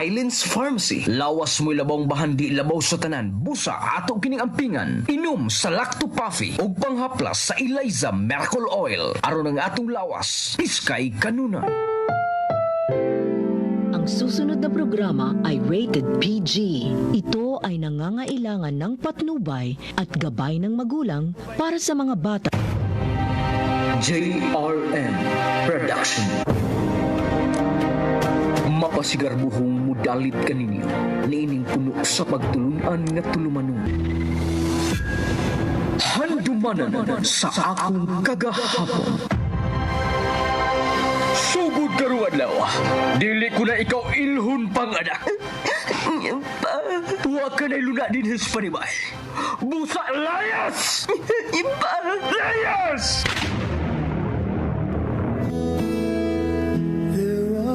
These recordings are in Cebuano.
Eilen's Pharmacy. Lawas mo'y labong bahandi labaw sa tanan. Busa ato kining ampingan. Inom sa Lacto Puffy ug panghaplas sa Eliza Miracle Oil. Aron ang atong lawas, iskay kanuna. Ang susunod na programa ay rated PG. Ito ay nangangailangan ng patnubay at gabay ng magulang para sa mga bata. JRM Production. Mapasigarbuhong mudalit kaninyo niining puno sa pagtulunan nga tulumanon. Handumanan sa akong kagahapon. Sugod karong adlaw, dili ko na ikaw ilhon pang anak. Wa ka na luna din sa panibay. Busa layas! Ipa! Layas!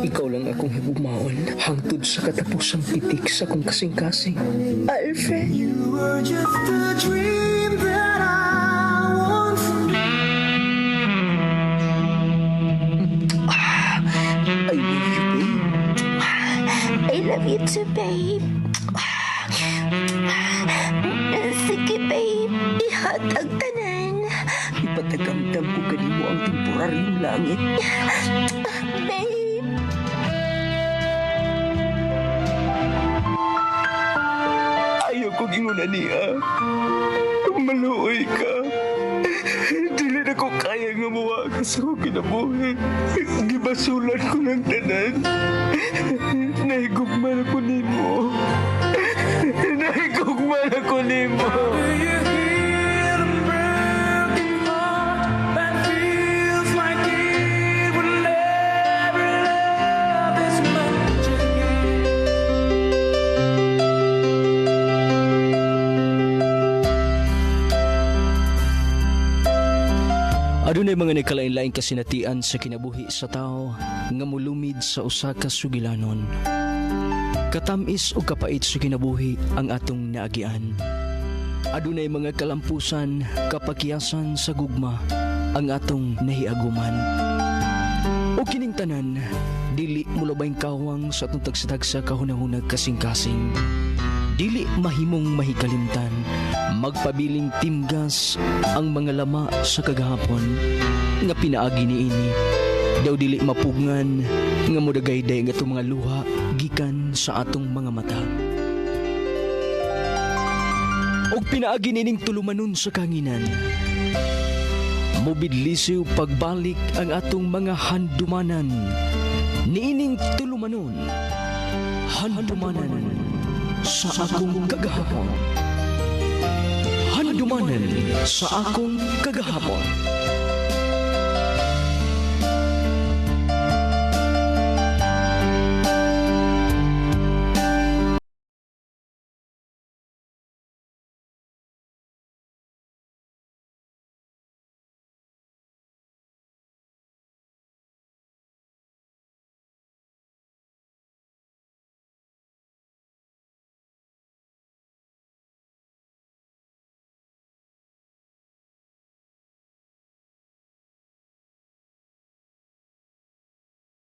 Ikaw lang akong higugmaon hangtod sa katapusang titik sa akong kasing-kasing. Alfred, You were just a dream that I once I love you, babe. I love you too, babe. Sige, babe. Ihatag tanan. Ipatagamdam ko kanimo ang temporaryong langit. Babe. Ayaw kong ingon niya. Maluoy ka. Dili na ko kaya nga muwa ka sa akong kinabuhi. Gibasulan ko ng tanan. Nahigugman ako nimo. Nahigugman ako nimo. Do you hear the broken heart that feels like it would never love this much again? Adunay mga nagkalain-lain kasinatian sa kinabuhi sa tao nga mulumid sa usa ka sugilanon. Katamis o kapait sa kinabuhi ang atong naagian. Adunay mga kalampusan, kapakyasan sa gugma ang atong nahiaguman. O kining tanan, dili mulabay kawang sa atong tagsa-tagsa kahunahunag kasing-kasing. Dili mahimong mahikalimtan, magpabiling timgas ang mga lama sa kagahapon nga pinaagi niini. Daw dili mapugngan nga mudagayday nga atong mga luha gikan sa atong mga mata. Og pinaagi nining tulumanon sa kanginan. Mubidlisiw pagbalik ang atong mga handumanan. Niining tulumanon, handumanan sa akong kagahapon. Handumanan sa akong kagahapon.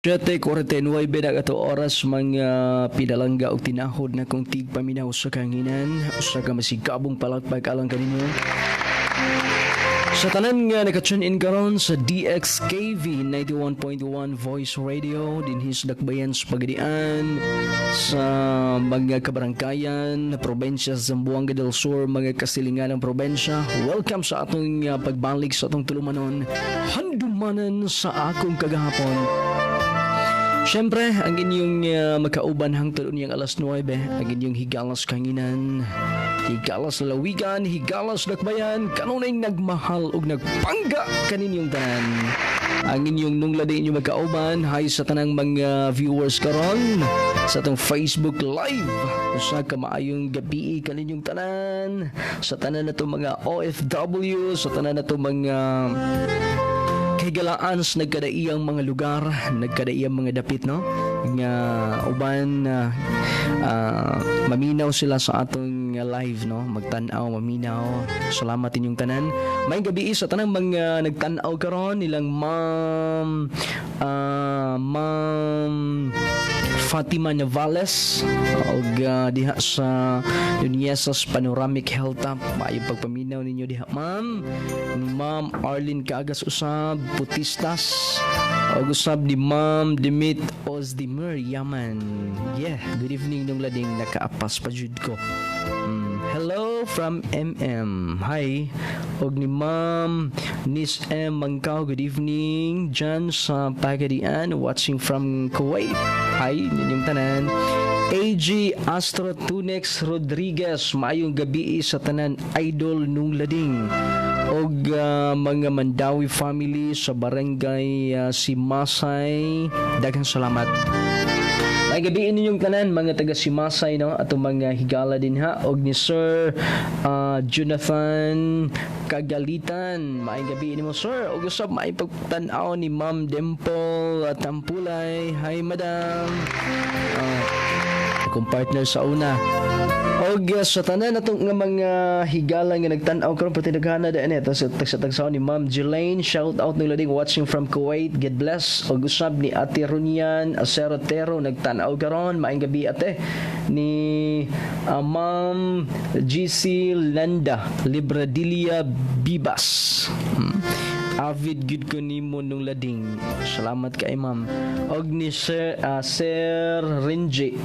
Siyete, 49 na ato oras mga pinalangga og tinahod na kung tigpaminaw sa kanginan usa ka masigabong palakpak alang kaninyo. Sa tanan nga naka-tune in karon sa DXKV 91.1 Voice Radio dinhi sa Dakbayan sa Pagadian sa mga kabarangkayan, probensya sa Zamboanga del Sur, mga kasilingan ng probensya. Welcome sa atong pagbalik sa atong tulumanon, handumanan sa akong kagahapon. Siyempre, ang inyong makauban hangtod unyang alas 9, ang inyong higalas kanginan, higalas lalawigan, higalas dakbayan, kanunay nagmahal ug nagpangga kaninyong tanan. Ang inyong nungladi inyong magkauban, hi sa tanang mga viewers karon sa atong Facebook Live. Usa ka maayong gabi kaninyong tanan, sa tanan natong mga OFW, sa tanan natong mga kahigalaan sa nagkadaiyang mga lugar, nagkadaiyang mga dapit, no? Nga uban maminaw sila sa atong live, no, magtan-aw, maminaw. Salamat inyong tanan. Maayong gabii sa tanang mga nagtan-aw karon, nilang Ma'am Fatima Navales og diha sa Nuñezas Panoramic Hilltop. Maayong pagpaminaw ninyo diha, ma'am. Ni Ma'am Arlene Cagas usab Putistas og usab ni Ma'am Demit Ozdemir Yaman. Yeah, good evening, Nung Lading, nakaapas pa jud ko. Hello from MM. Hi. Og ni Ma'am Nis M. Mangkaw, good evening. Diyan sa Pagadian, watching from Kuwait. Hi, ninyong tanan. AG Astro Tunex Rodriguez, maayong gabi sa tanan, Idol Nung Lading. Og mga Mandawi family sa barangay Simasay, daghang salamat. Maayong gabii ninyong tanan, mga taga Simasay, no, atong mga higala din ha, og ni Sir Jonathan Kagalitan. Maayong gabii nimo, sir, og usab maayong pagtan-aw ni Ma'am Dimple Tampulay. Hi, madam. Akong partner sa una. Og sa tanan natong nga mga higala nga nagtan-aw karon, pati daghana daan eh. Sa tagsaon ni Ma'am Jelaine, shout out, Nung Lading, watching from Kuwait. God bless. Og usab ni Ate Runian Acerotero, nagtan-aw karon. Maayong gabi, ate. Ni Ma'am GC Landa Libradilia Bibas. Avid gud ko nimo, Nung Lading. Salamat kay ma'am. Og ni Sir Renji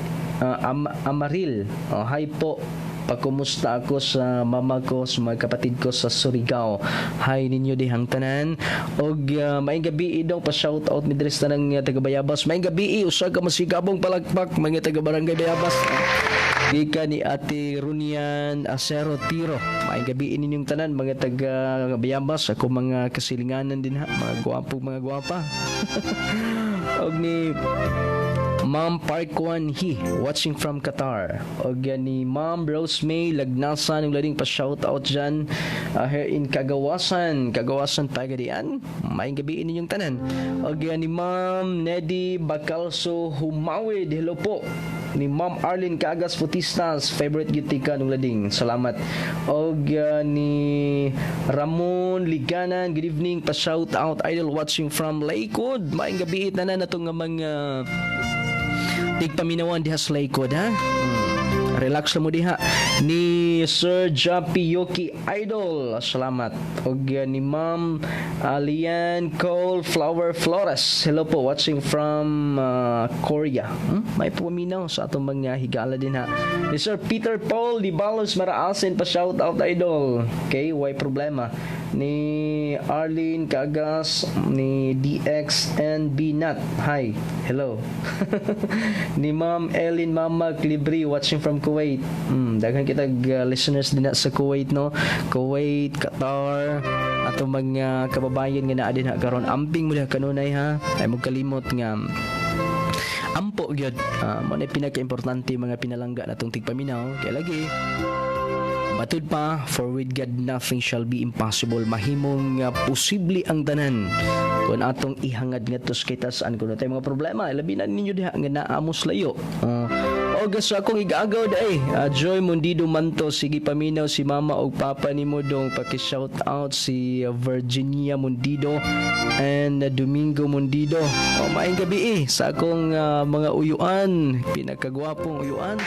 Amaril. Oh, hi po. Pakumusta ako sa mama ko, sa mga kapatid ko sa Surigao. Hi ninyo dihang tanan. Og maayong gabi daw, pa shout out mi diri sa tanang taga Bayabas. Maayong gabi, usa ka masigabong palakpak, mga taga Barangay Bayabas. Gikan ni Ate Runian Acero Tiro. Maayong gabi ninyong tanan, mga taga Bayabas, ako mga kasilinganan din ha, mga gwapo, mga gwapa. Og ni Ma'am Park Kwan Hee, watching from Qatar. Og yan ni Ma'am Rose May Lagnasan, Nung Lading, pa shout out dyan here in Kagawasan, Kagawasan, Pagadian. Maayong gabi ninyong tanan. Og yan ni Ma'am Neddy Bacalso Humawid, hello po. Ni Ma'am Arlene Cagas Futistas, favorite gyud ka, Nung Lading. Salamat. Og ni Ramon Liganan, good evening, pa shout out, idol, watching from Lakewood. Maayong gabi tanan nato nga mga tigpaminawan diha sa Lakewood, ha. Relax lang mo diha. Ni Sir Jappy Yoki Idol, salamat. Og ni Ma'am Alian Cole Flower Flores, hello po, watching from Korea. May puminaw sa atong mga higala din ha. Ni Sir Peter Paul Di Balos Maraasin, pa shout out, idol. Okay, why problema. Ni Arlene Cagas, ni DXNB Nat. Hi, hello. Ni Ma'am Ellen Mama Libri, watching from Kuwait. Daghan kita listeners din na sa Kuwait, no. Kuwait, Qatar, atong mga kababayan nga naa din ha karon. Amping mo diha kanunay ha. Ay mo kalimot nga ampo gyud. Mo na pinaka-importante, mga pinalangga natong tigpaminaw kay lagi matud pa, for with God nothing shall be impossible. Mahimong posible ang tanan kung atong ihangad ngadto sa kitaas-an. Kung natay mga problema, labi na ninyo diha nga naa mos layo. Og sa akong igaagaw day, Joy Mundido Manto, sige paminaw si mama og papa nimo dong, paki-shout out si Virginia Mundido and Domingo Mundido. Oh, maayong gabi eh, sa akong mga uyuan, pinakagwapong uyuan.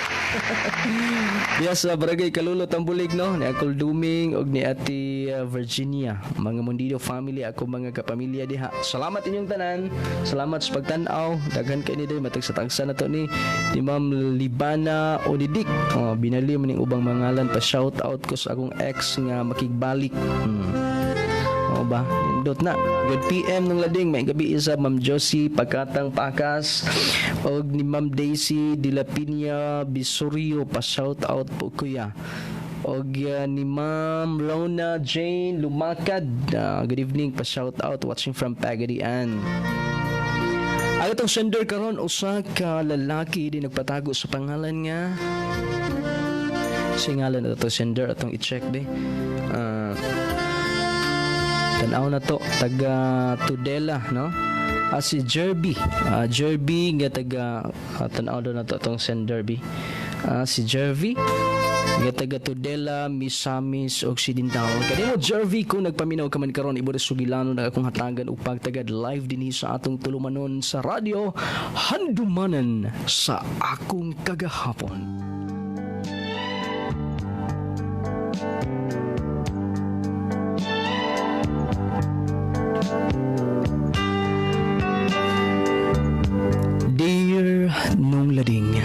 Diya sa Barangay Kalulo, Tambulig, no, ni Uncle Duming og ni Ate Virginia. Mga Mundido family, ako mga kapamilya diha. Salamat inyong tanan. Salamat sa pagtan-aw. Daghan kay ni day matag sa tagsa na to ni Ma'am Libana Onidik. Oh, binali mo ning ubang mangalan, pa shout out ko sa akong ex nga makigbalik. O ba? Nindot na. Good PM, Nung Lading. Maayong gabi isa Ma'am Josie Pagkatang Pakas og ni Ma'am Daisy De La Piña Bisurio, pa shout out po, kuya. Og ni Ma'am Rona Jane Lumakad. Good evening, pa shout out, watching from Pagadian. Ang itong sender karon, usa ka lalaki, di nagpatago sa pangalan nga. Singalan na to sender, atong i-check be. Tanaw na to, taga Tudela, no? Si Jerby. Jerby nga taga tanaw do na to atong sender bi. Si Jervy. Nga taga Tudela, Misamis Occidental. Kanimo Jervy, kung nagpaminaw ka man karon, ibo sugilanon ang akong hatagan og pagtagad live dinhi sa atong tulumanon sa radyo, Handumanan sa Akong Kagahapon. Dear Nung Lading,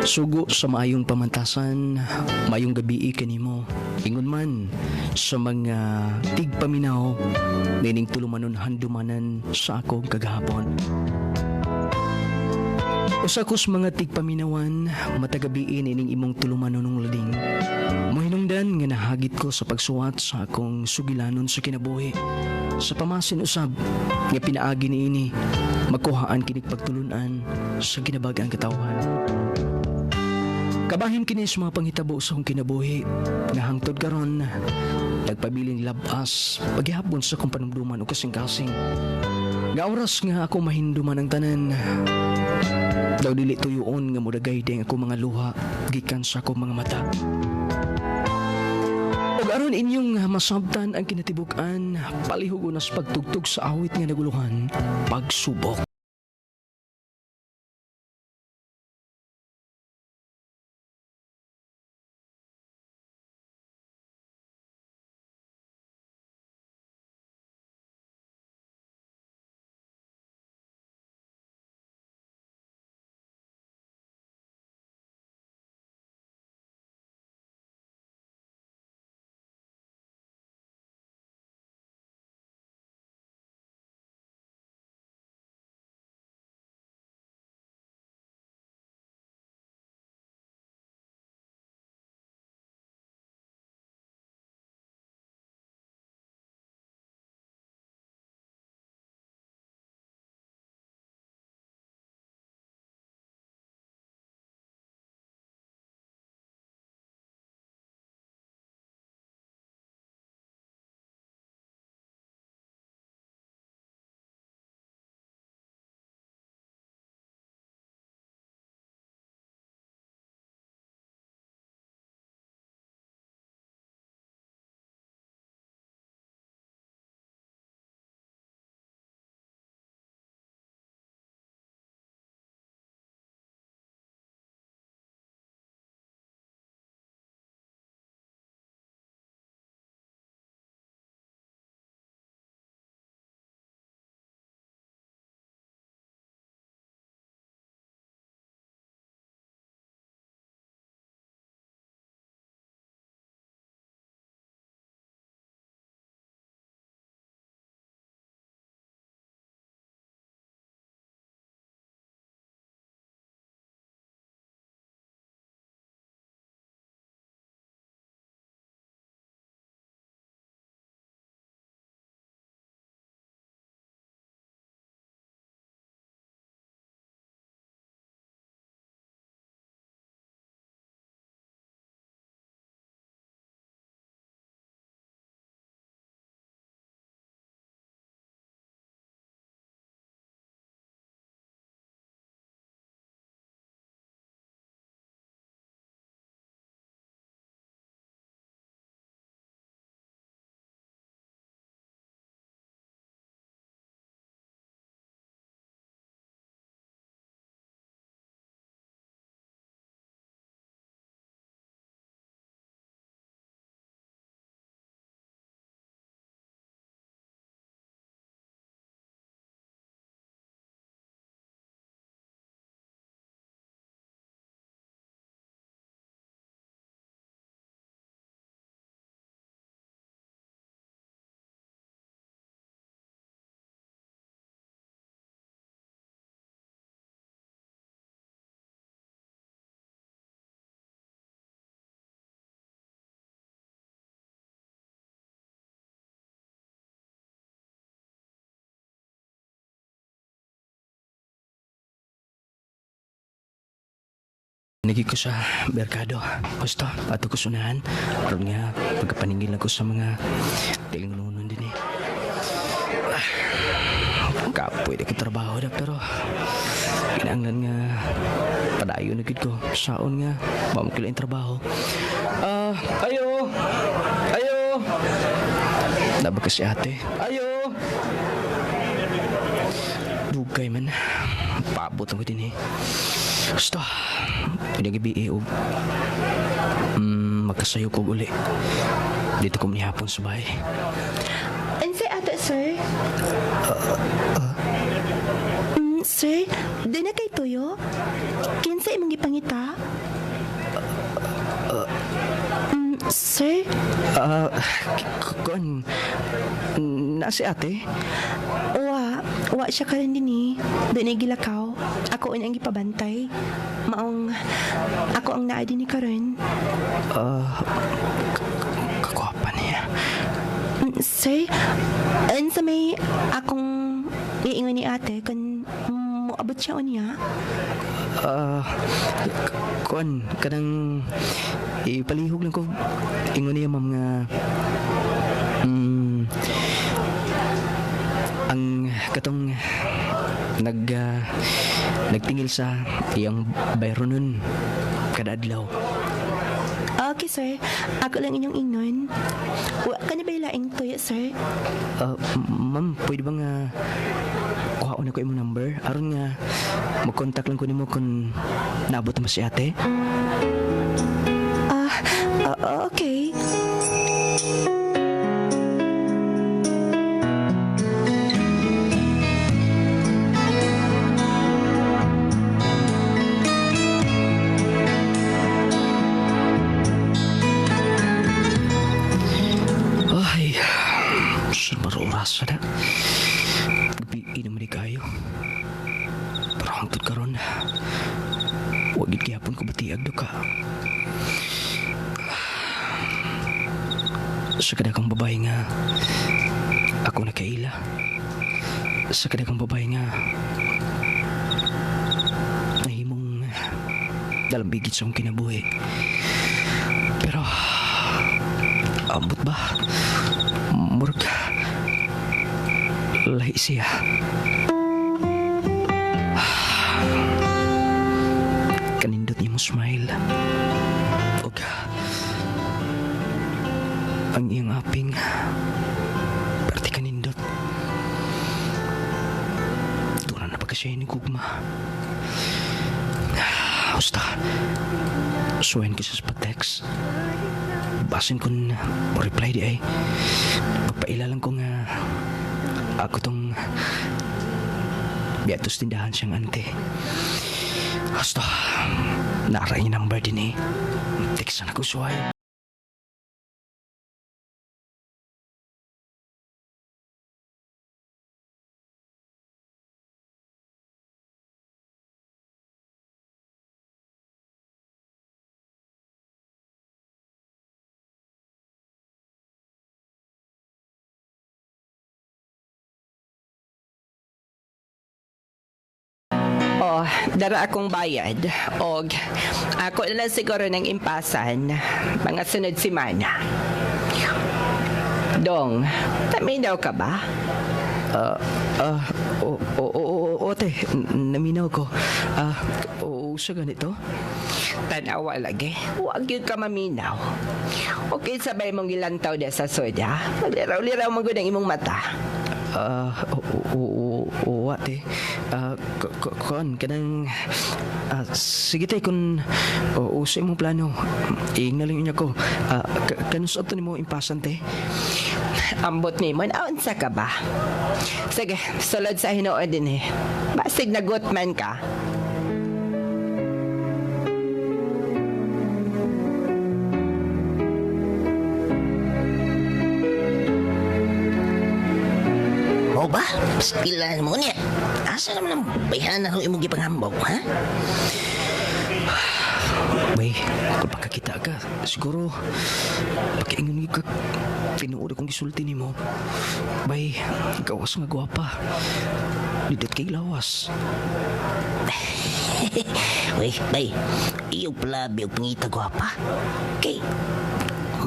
sugo sa maayong pamantasan, maayong gabi kanimo. Ingon man sa mga tigpaminaw nining tulumanon Handumanan sa Akong Kagahapon. Usa ko sa mga tigpaminawan, matagabiin ining imong tulumanon, Nung Lading. Mohinungdan nga nahagit ko sa pagsuwat sa akong sugilanon sa kinabuhi. Sa pamasin usab nga pinaagi niini, makuhaan kinig pagtulunan sa kinabagang katawhan. Kabahin kini sa mga panghitabo sa akong kinabuhi nga hangtod karon nagpabiling labas paghihapon sa akong panumduman o kasing-kasing. Nga oras nga ako mahinduman ang tanan, daw dili tuyoon nga mudagay ang ako mga luha gikan sa akong mga mata. Ug aron inyong masabtan ang kinatibuk-an, palihog na sa pagtugtog sa awit nga naguluhan, Pagsubok. Nagi ko sa merkado. Gusto, ato ko sunahan. Aron nga, pagkapaningil ako sa mga tilinglunon din eh. Ah, kapoy ko trabaho na pero kinahanglan nga Padayon na gid ko. Saon nga, mamukila yung trabaho. Ah, ayo! Ayo! Naba ka si ate. Ayo! Dugay man. Paabot ako din eh. Basta, pinagabi eh. Og, magkasayo ko uli. Dito ko nihapon sa bahay. Unsay ato, sir? Sir, di na kay tuyo? Kinsa imong gipangita? Sir, Ah, kon, na si ate? wa, wa siya karon din eh. Doon ay gilakaw. Ako ang gipabantay. Maong, ako ang naa din ni karon. Kakwapa niya. Sir, unsa may akong iingon ni ate kun moabot siya unya? Ah, kon, kanang ipalihog lang ko. Ingon niya, ma'am, nga ang katong nagtingil sa iyang bayronon kada adlaw. Okay, sir. Ako lang inyong ingon. Wa ka na ba laing tuyo, sir? Ah, ma'am, pwede ba nga kuhaon ako imong number? Aron nga mag-contact lang ko nimo kung naabot mo si ate. Ah, okay. Ay, sa oras na. Gabi naman ni kayo. Pero hangtod karon, wag gid gihapon ko batiag do ka. Sa kadakang babae nga, ako nakaila. Sa kadakang babae nga, nahimong dalambigit sa akong kinabuhi. Pero, ambot ba? Murag, lahi siya. Kanindot niya mo smile. Og, ang iyang aping, parte kanindot. Doon na pagka siya ni gugma. Basta, suwain ko siya sa pag-text. Basin kun mo reply di ay. Pagpaila lang ko nga ako tong biatos tindahan siyang ante. Basta, nara yung number din eh. Text na ko suway. Oh, dara akong bayad. Og, ako na lang siguro ng impasan. Mga sunod semana. Dong, taminaw ka ba? Ah, o, o, o, o, o, te, naminaw ko. Ah, o, sa ganito? Tanawa lagi. Huwag yun ka maminaw. Okay, sabay mong ilantaw na sa soda. Magliraw-liraw mo gud ang imong mata. Ah, o, o, o, o, ate. Ah, kon, kanang, ah, sige te, kung o, sa imong plano, iingna lang niya ko. Ah, kanus ato nimo impasan te? Ambot ni mon, aunsa ka ba? Sige, sulod sa hinuon din eh. Basig nagot man ka. Mo ba? Pastilan mo niya. Asa naman ang bayhana ho imong gipanghambog, ha? Bay, kung pagkakita ka, siguro, pagkaingon ka, tinuod akong gisulti nimo. Bay, gawas nga gwapa. Nidot kay lawas. Uy, bay, iyo pala og pangita gwapa. Kay,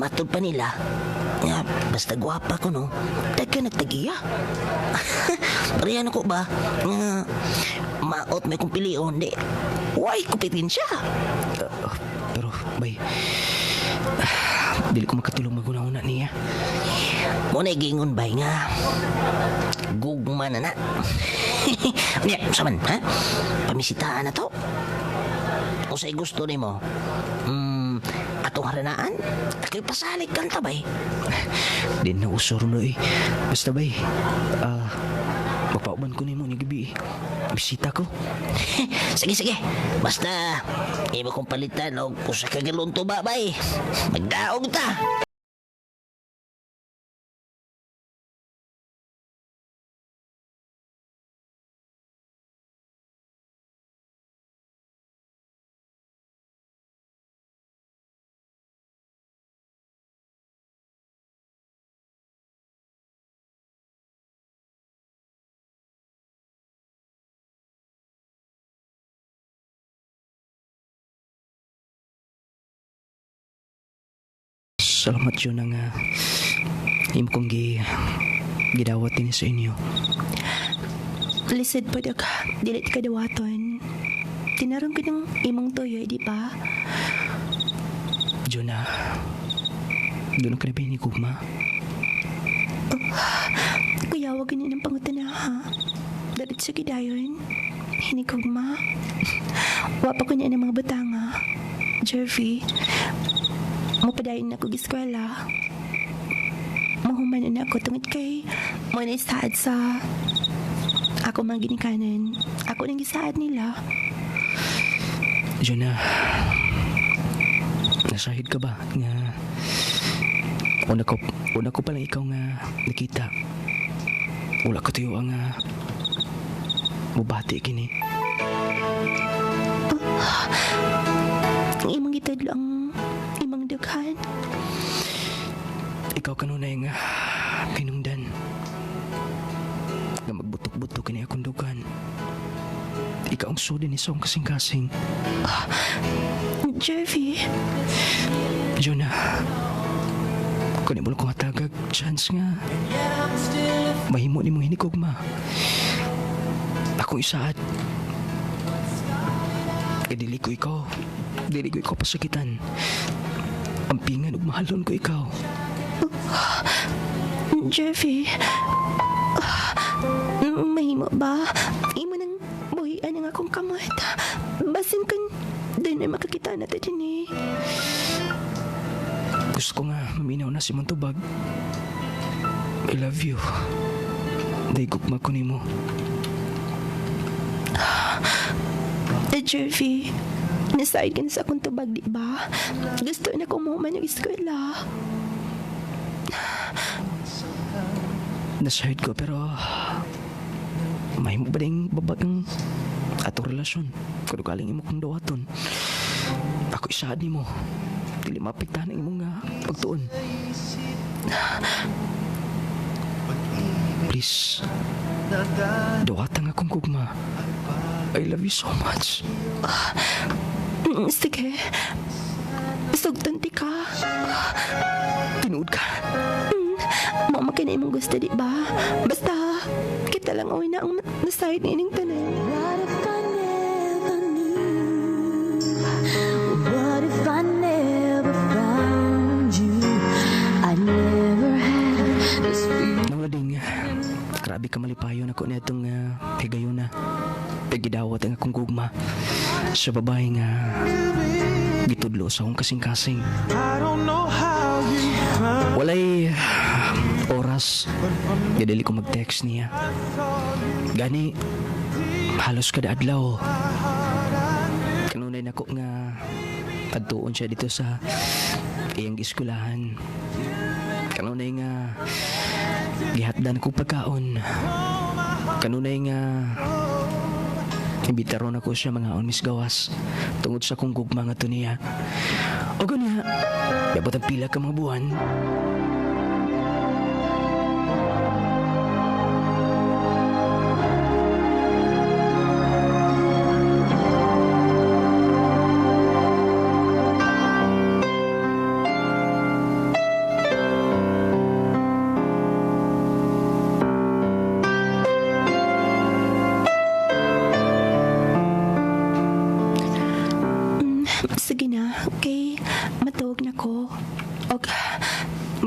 matod pa nila, nga, basta gwapa ko no, tagka nagtagiya. Parehan ako ba, nga, maot may kong pilion, di, Way kompetensya. Pero, bay, dili ko makatulong maguna-una niya. Mo na gingon bay nga. Gugma na na. Nya, saman, ha? Pamisitaan na to. Usay gusto nimo. Atong haranaan, ako'y pasalig kanta bay. Di na usor no eh. Basta bay, magpauban ko nimo ni gabi. Bisita ko. Sige, sige. Basta, iba kong palitan og usa ka galon tuba bay. Magdaog ta. Salamat yun ang imo kong gidawat din sa inyo. Lisod po ka, dili ka dawaton. Tinarong ko ng imong tuyoy, di ba? Jonah, doon ka na ba ni Gugma? Kuya, wag ganyan ang pangutana, ha? Dalit sa gidayon. Hinikugma. Wa pa ko niya ng mga butanga. Jervy, mapadayon na ako giskwela. Mahuman na ako tungod kay mo na isaad sa ako mga ginikanan. Ako nang gisaad nila. Jonah, nasahid ka ba nga una ko palang ikaw nga nakita. Wala ko tuyo ang mubati kini. Ang imong gitudlo ang imong dughan. Ikaw kanunay nga pinungdan. Nga magbutok-butok kini akong dughan. Ikaw ang sudi ni sa akong kasing-kasing. Jervy, Jonah, kung mo kong hatagag, chance nga. Mahimo ni mong hinikugma. Akong isaad. Kaya dili ko ikaw. Dili ko ikaw pasakitan. Ampingan ug mahalon ko ikaw. Jervy. Mahimo ba? Imo nang buhian ang akong kamot. Basin kun doon ay makakita na ta din eh. Gusto ko nga maminaw na si Montubag. I love you. Daigugma ko nimo. Jervy, nasaid ka na sa akong tubag, di ba? Gusto na ko mo ng eskwela. Nasahid ko pero mahimo ba ding babag ang atong relasyon? Kung galing imo kong dawaton. Ako isaad nimo. Dili maapektahan ang imong pagtuon. Please, dawatan akong gugma. I love you so much. Sige. Sugton ti ka. Tinuod ka. Mao man kay na imong gusto, di ba? Basta, kita lang away na ang nasayod ni ining tanan. What if I never knew? What if I never found you? I never had this feeling. Nang lading, grabe ka malipayon ako nitong higayuna. Pagidawat ang akong gugma sa babae nga gitudlo sa akong kasing-kasing. I don't know how you found Walay oras nga dili ko mag-text niya. Gani, halos kada adlaw. Kanunay nako nga adtuon siya dito sa iyang eskwelahan. Kanunay nga gihatdan ko pagkaon. Kanunay nga imbitaron ako siya mga on gawas tungod sa kong gugma nga to niya. O gani, dapat ang pila ka mga buwan. Sige na, kay matuog na ko. Og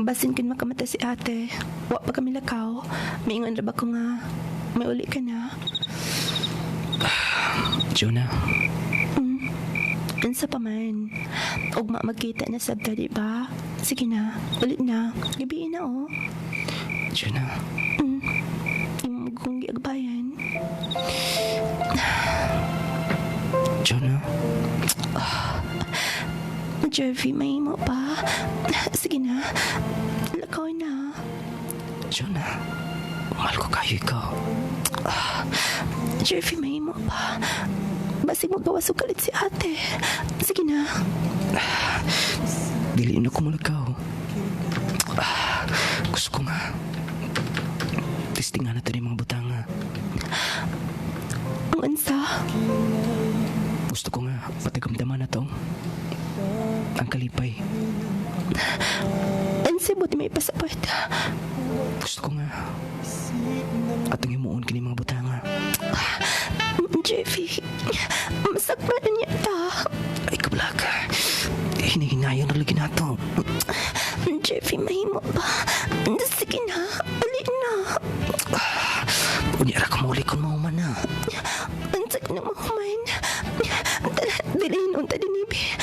basin kin makamata si ate. Wa pa kami lakaw. Miingon ra ba ko nga may uli ka na? Jonah, Unsa pa man. Ugma magkita na sabta, di ba? Sige na, ulit na. Gabi na oh. Jonah, Imong kong giagbayan. Jonah. Jervy, may mo pa. Sige na. Lakaw na. Jonah, mahal ko kayo ikaw. Jervy, may mo pa. Basig magawas og kalit si ate. Sige na. Dili na ko mulakaw. Gusto ko nga. Testingan natin yung mga butanga. Ang unsa. Gusto ko nga patigamdaman na to. Ang kalipay. Unsay buti may pasapot. Gusto ko nga. Atong himuon kini mga butanga. Jervy, masakpan na niya ta. Ay, kablaka. Hinihinayon na lagi nato. Jervy, mahimo pa. Sige na. Ulit na. Unya ra ka muli kung mahuman na. Unsa ka na mahuman. Dili unta dinibi.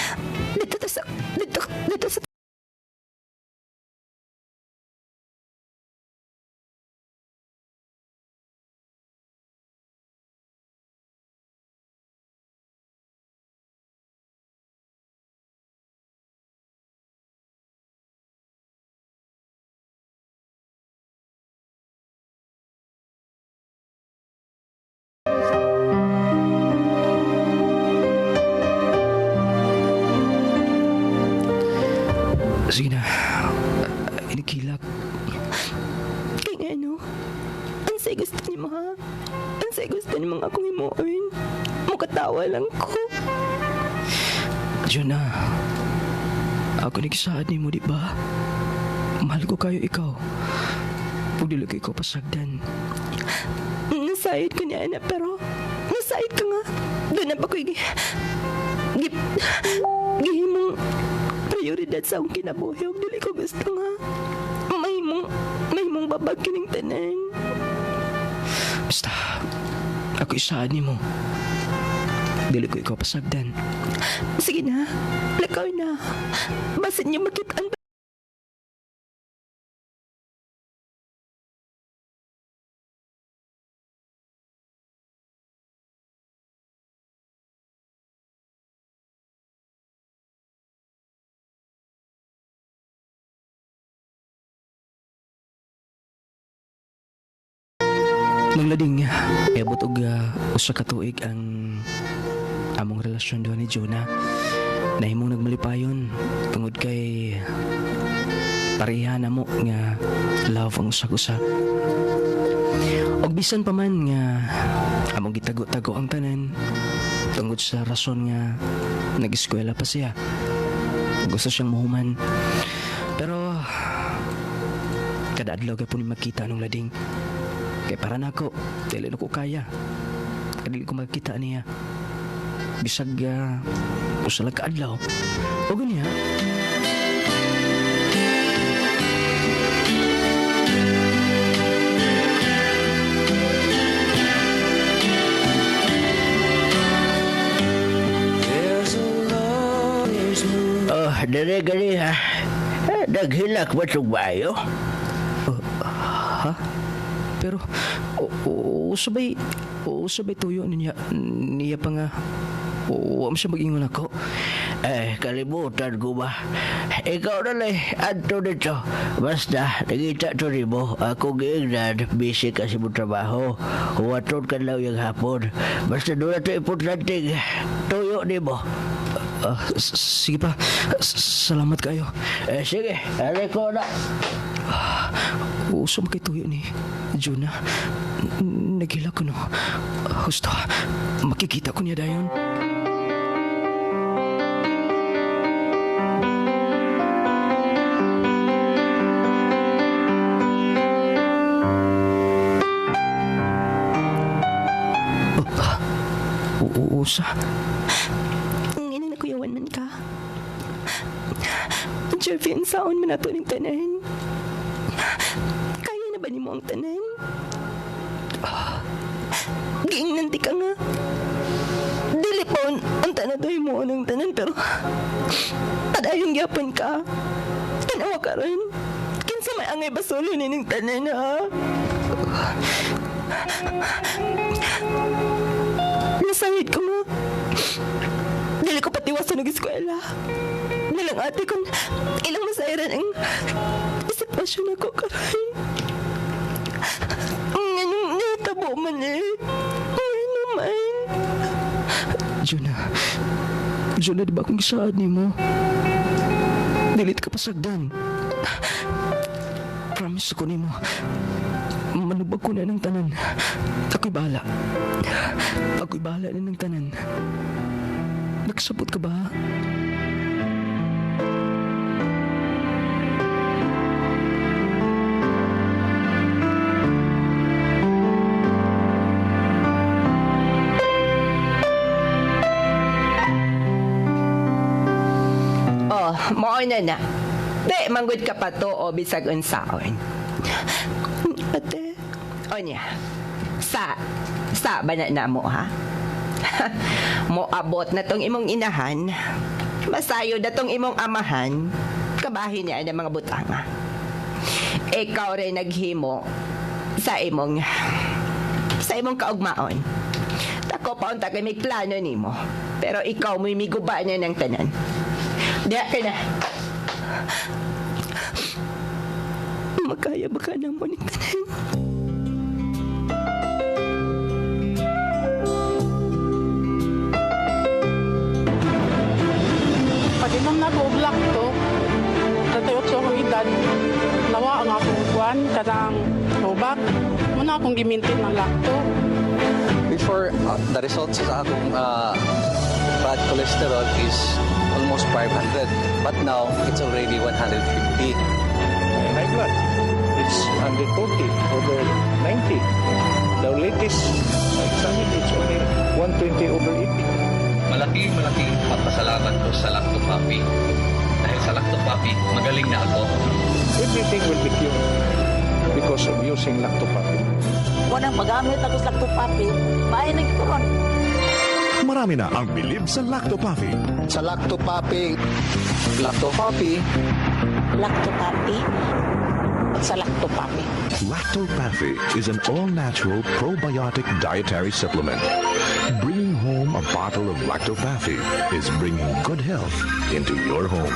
Dito ta sa dito dito sa Sige na. Inikilak. Kay nga ano? Unsay gusto nimo ha? Unsay gusto nimo nga akong himuon? Mukatawa lang ko. Jonah. Ako nagsaad nimo, di ba? Mahal ko kayo ikaw. Pag dili ko ikaw pasagdan. Nasayod ko niya na pero nasayod ka nga. Doon na ba ko'y gi, gihimong prioridad sa akong kinabuhi ug dili ko gusto nga mahimong babag kining tanan. Basta, ako isaad nimo. Dili ko ikaw pasagdan. Sige na, lakaw na. Basin niyo makita ang Nang lading, miabot og usa ka tuig ang among relasyon duha ni Jonah. Nahimong nagmalipayon tungod kay pareha na mo nga love ang usag-usa. Og bisan pa man nga among gitago-tago ang tanan tungod sa rason nga nag-eskwela pa siya. Gusto siyang muhuman. Pero kada adlaw gyapon ni makita nung lading. Kay para nako, dili na ko kaya. Kay dili ko makita niya. Bisag usa lang ka adlaw. O niya. Oh, dire gani ha. Eh, naghilak ba itong bayo? Ha? Pero usabay usabay tuyo niya niya pa nga. Wa man siya mag-ingon ako. Eh, kalimutan ko ba? Ikaw na lang, anto nito. Basta, nakita to ni mo. Ako giingnan, busy kasi mo trabaho. Huwaton ka lang yung hapon. Basta doon na ito importante. Tuyo ni mo. Sige pa. Salamat kayo. Eh, sige, alay ko na. Uso kay tuyo ni Juna. Naghila ko no. Husto, makikita ko niya dayon. Oh, usa. Ang inang nakuyawan man. man ka. Jervy, unsaon man ato ning tanan? Kaya na ba nimo ang tanan? Giingnan ti ka nga. Dili pa unta na to mo ang tanan pero padayon gyapon ka. Tanawa ka ron. Kinsa may angay basulo ni ning tanan, ha? Nasangit ko nga. Dili ko patiwasan ng eskwela. Nalang ate kung ilang masayran ang sitwasyon ako karon. Nganong natabo man eh. Ngano man. Jonah. Jonah, di ba akong gisaad nimo? Dili ka pasagdan. Promise ko nimo. Manubag ko na ng tanan. Ako'y bahala. Ako'y bahala na ng tanan. Nagsabot ka ba? Oh, mao na na. Di, manggod ka pa to o bisag unsaon. Ate, O niya. Sa ba na na mo, ha? Mo abot na tong imong inahan. Masayo na tong imong amahan. Kabahin niya ang mga butanga. Ikaw rin naghimo sa imong kaugmaon. Tako pa unta kay may plano nimo. Pero ikaw mo'y miguba niya ng tanan. Diya ka na. Makaya ba ka na mo ning tanan? Pag-inom na ko og Lacto, 38 akong edad, nawa ang akong kuan, kanang lubak. Muna akong gimintin ng Lacto. Before, the results sa akong bad cholesterol is almost 500. But now, it's already 150. High blood, it's 140 over 90. The latest examine, it's only 120 over 80. Malaking malaking pagpasalamat ko sa Lacto Papi. Dahil sa Lacto Papi, magaling na ako. Everything will be cured because of using Lactopapi. Walang magamit ako sa Lactopapi, maayo na gituron. Marami na ang bilib sa Lactopapi. Sa Lactopapi, Lactopapi, Lactopapi. Sa Lactopapi. Lactopathy is an all-natural probiotic dietary supplement. Bringing home a bottle of Lactopathy is bringing good health into your home.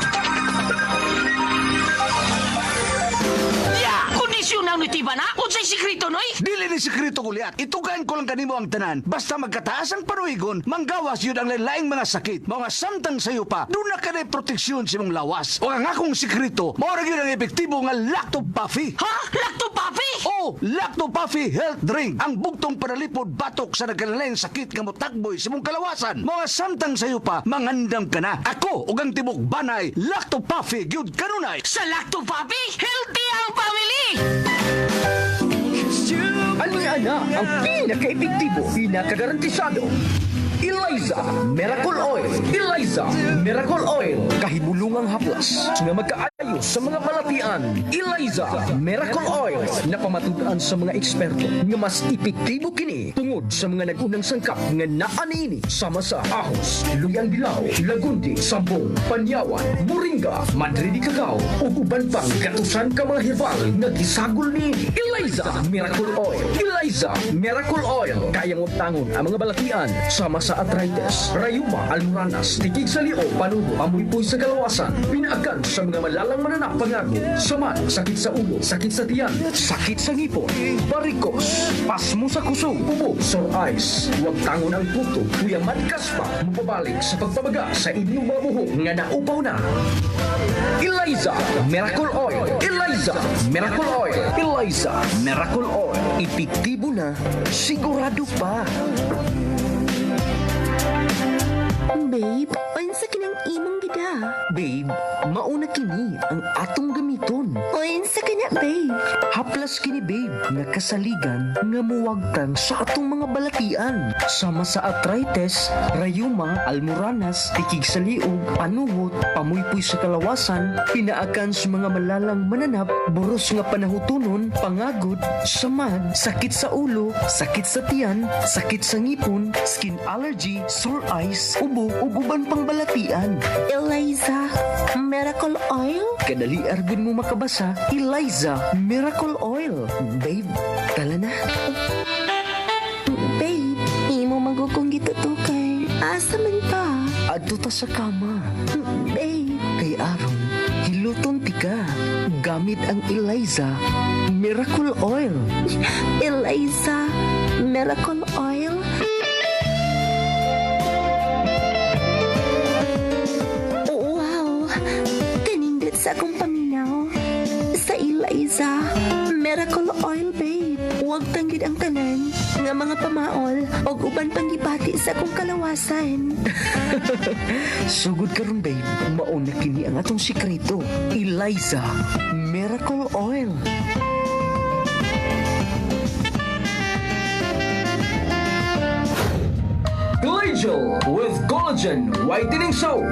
Ya! Kondisyon ang nitiba na? Unsay sikreto, noy? Dili ni sikreto, Goliath. Itugan ko lang kanimo ang tanan. Basta magkataas ang panuigon, manggawas yun ang laing mga sakit. Mga samtang sayo pa, duna ka na proteksyon sa imong lawas. O ang akong sikreto, mao ra gyud ang epektibo nga Lactopafi. Ha? Lactopapi? Oh, Lactopafi Health Drink. Ang bugtong panalipod batok sa nagkalain sakit nga motagboy sa imong kalawasan. Mga samtang sayo pa, mangandam ka na. Ako ug ang tibok banay, Lactopafi gyud kanunay. Sa Lactopapi, healthy ang family! Ano ana ang pinaka-epektibo, pinaka-garantisado? Eliza Miracle Oil. Eliza Miracle Oil. Kahibulungang haplas nga magkaayo sa mga balatian. Eliza Miracle Oil. Napamatud-an sa mga eksperto nga mas epektibo kini tungod sa mga nag-unang sangkap nga naa niini sama sa ahos, luyang dilaw, lagundi, sambong, panyawan, moringa, madre di cacao ug uban pang gatusan ka mga herbal nga gisagol ni Eliza Miracle Oil. Eliza Miracle Oil. Kayang wagtangon ang mga balatian sama sa arthritis, rayuma, almoranas, tikig sa lio, panubo, amuypoy sa kalawasan, pinaagan sa mga malalang mananap pangago, saman, sakit sa ulo, sakit sa tiyan, sakit sa ngipon, barikos, pasmo sa kusog, ubo, sore eyes, wagtangon ang puto, kuyaman kaspa, mupabalik sa pagpabaga sa inyong mga buhok nga naupaw na. Eliza Miracle Oil. Eliza Miracle Oil. Eliza Miracle Oil. Epektibo na, sigurado pa. Babe, unsa kinang imong gida? Babe, mauna kini ang atong gamiton. Unsa Asa ka na, babe? Haplas kini, babe, nga kasaligan nga muwagtang sa atong mga balatian. Sama sa arthritis, rayuma, almoranas, tikig sa liog, panuhot, pamuypoy sa kalawasan, pinaakan sa mga malalang mananap, buros nga panahutonon, pangagod, samad, sakit sa ulo, sakit sa tiyan, sakit sa ngipon, skin allergy, sore eyes, ubo ug uban pang balatian. Eliza, Miracle Oil? Kadali argon mo makabasa, Eliza Miracle Oil. Babe, tala na. Babe, imo magukong gitutukan. Asa man ta? Adto ta sa kama. Babe, Kay aron, hiluton tika. Gamit ang Eliza Miracle Oil. Eliza, Miracle Oil? Wow! Kanindot sa akong paminaw. Sa Eliza, Miracle Oil, babe. Huwag tanggid ang tanan nga mga pamaol o uban pang gibati sa akong kalawasan. Sugod karon, babe, mao na kini ang atong sikreto. Eliza Miracle Oil. Glacial with Collagen Whitening Soap.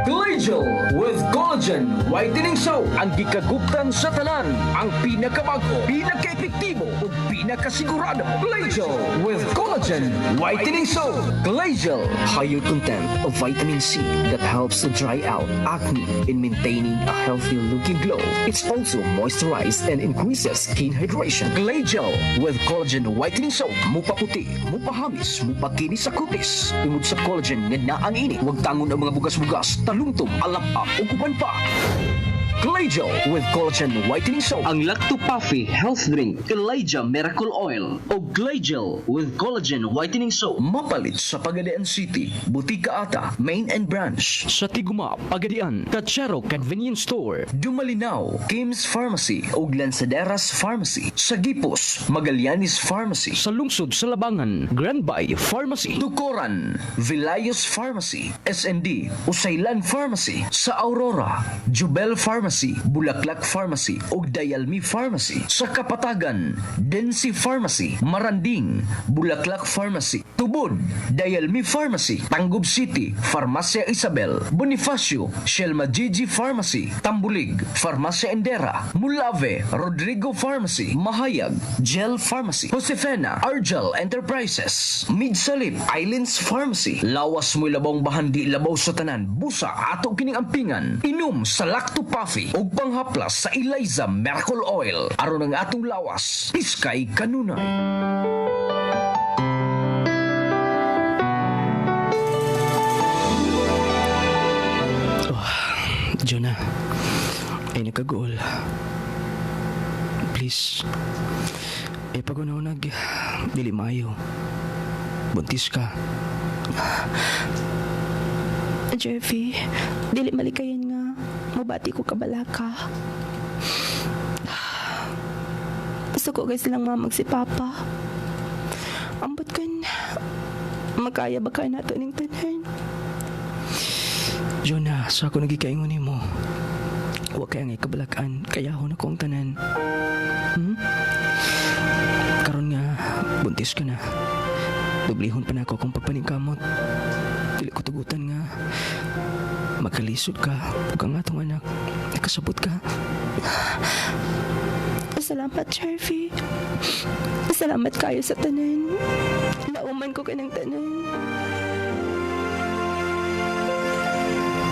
Glacial with Collagen Whitening Soap. Ang gikaguptan sa tanan, ang pinakabago, pinaka-epektibo ug pinakasigurado. Glacial with Collagen Whitening Soap. Glacial, higher content of vitamin C that helps to dry out acne in maintaining a healthy looking glow. It's also moisturized and increases skin hydration. Glacial with Collagen Whitening Soap. Mupaputi, mupahamis, mupakinis sa kutis. Tungod sa collagen nga naa niini, wag tangon ang mga bugas-bugas, talumtom, alap-ap, ug uban pa. Glacial with Collagen Whitening Soap. Ang Lacto Puffy Health Drink, Elijah Miracle Oil, o Glacial with Collagen Whitening Soap. Mapalit sa Pagadian City, Butika Ata, Main and Branch. Sa Tiguma, Pagadian, Kachero Convenience Store, Dumalinao, Kim's Pharmacy, o Lanzaderas Pharmacy. Sa Gipos, Magallanes Pharmacy. Sa Lungsod sa Labangan, Grand Bay Pharmacy. Tukoran, Vilayos Pharmacy, SND, Usaylan Pharmacy. Sa Aurora, Jubel Pharmacy, Bulaklak Pharmacy, ug Dayalmi Pharmacy. Sa Kapatagan, Densi Pharmacy, Maranding, Bulaklak Pharmacy, Tubod, Dayalmi Pharmacy, Tangub City, Farmacia Isabel, Bonifacio, Shelma Gigi Pharmacy, Tambulig, Farmacia Endera, Mulave, Rodrigo Pharmacy, Mahayag, Gel Pharmacy, Josefina, Argel Enterprises, Midsalip, Islands Pharmacy, Lawas mo'y labong bahandi labaw sa tanan, busa ato kining ampingan, inom sa Lacto Puffy ug panghaplas sa Eliza Miracle Oil, aron ang atong lawas, piskay kanunay. Jonah, ay nagkagool. Please, ay pag-unag, dili maayo. Buntis ka. Jeffy, dili malikayan nga mabati ko kabalaka. Gusto ko guys silang mamag si Papa. Ambot kan, makaya ba ka nato ning tanan? Jonah, sa ako nagikaingon nimo. Wa kay ang ikabalakan, kaya na ko ang tanan. Karon nga, buntis ka na. Dublihon pa na ako akong pagpaningkamot. Dili ko tugutan nga magkalisod ka ug ang atong anak. Nakasabot ka. Salamat, Jeffy. Salamat kayo sa tanan. Lauman ko kanang tanan.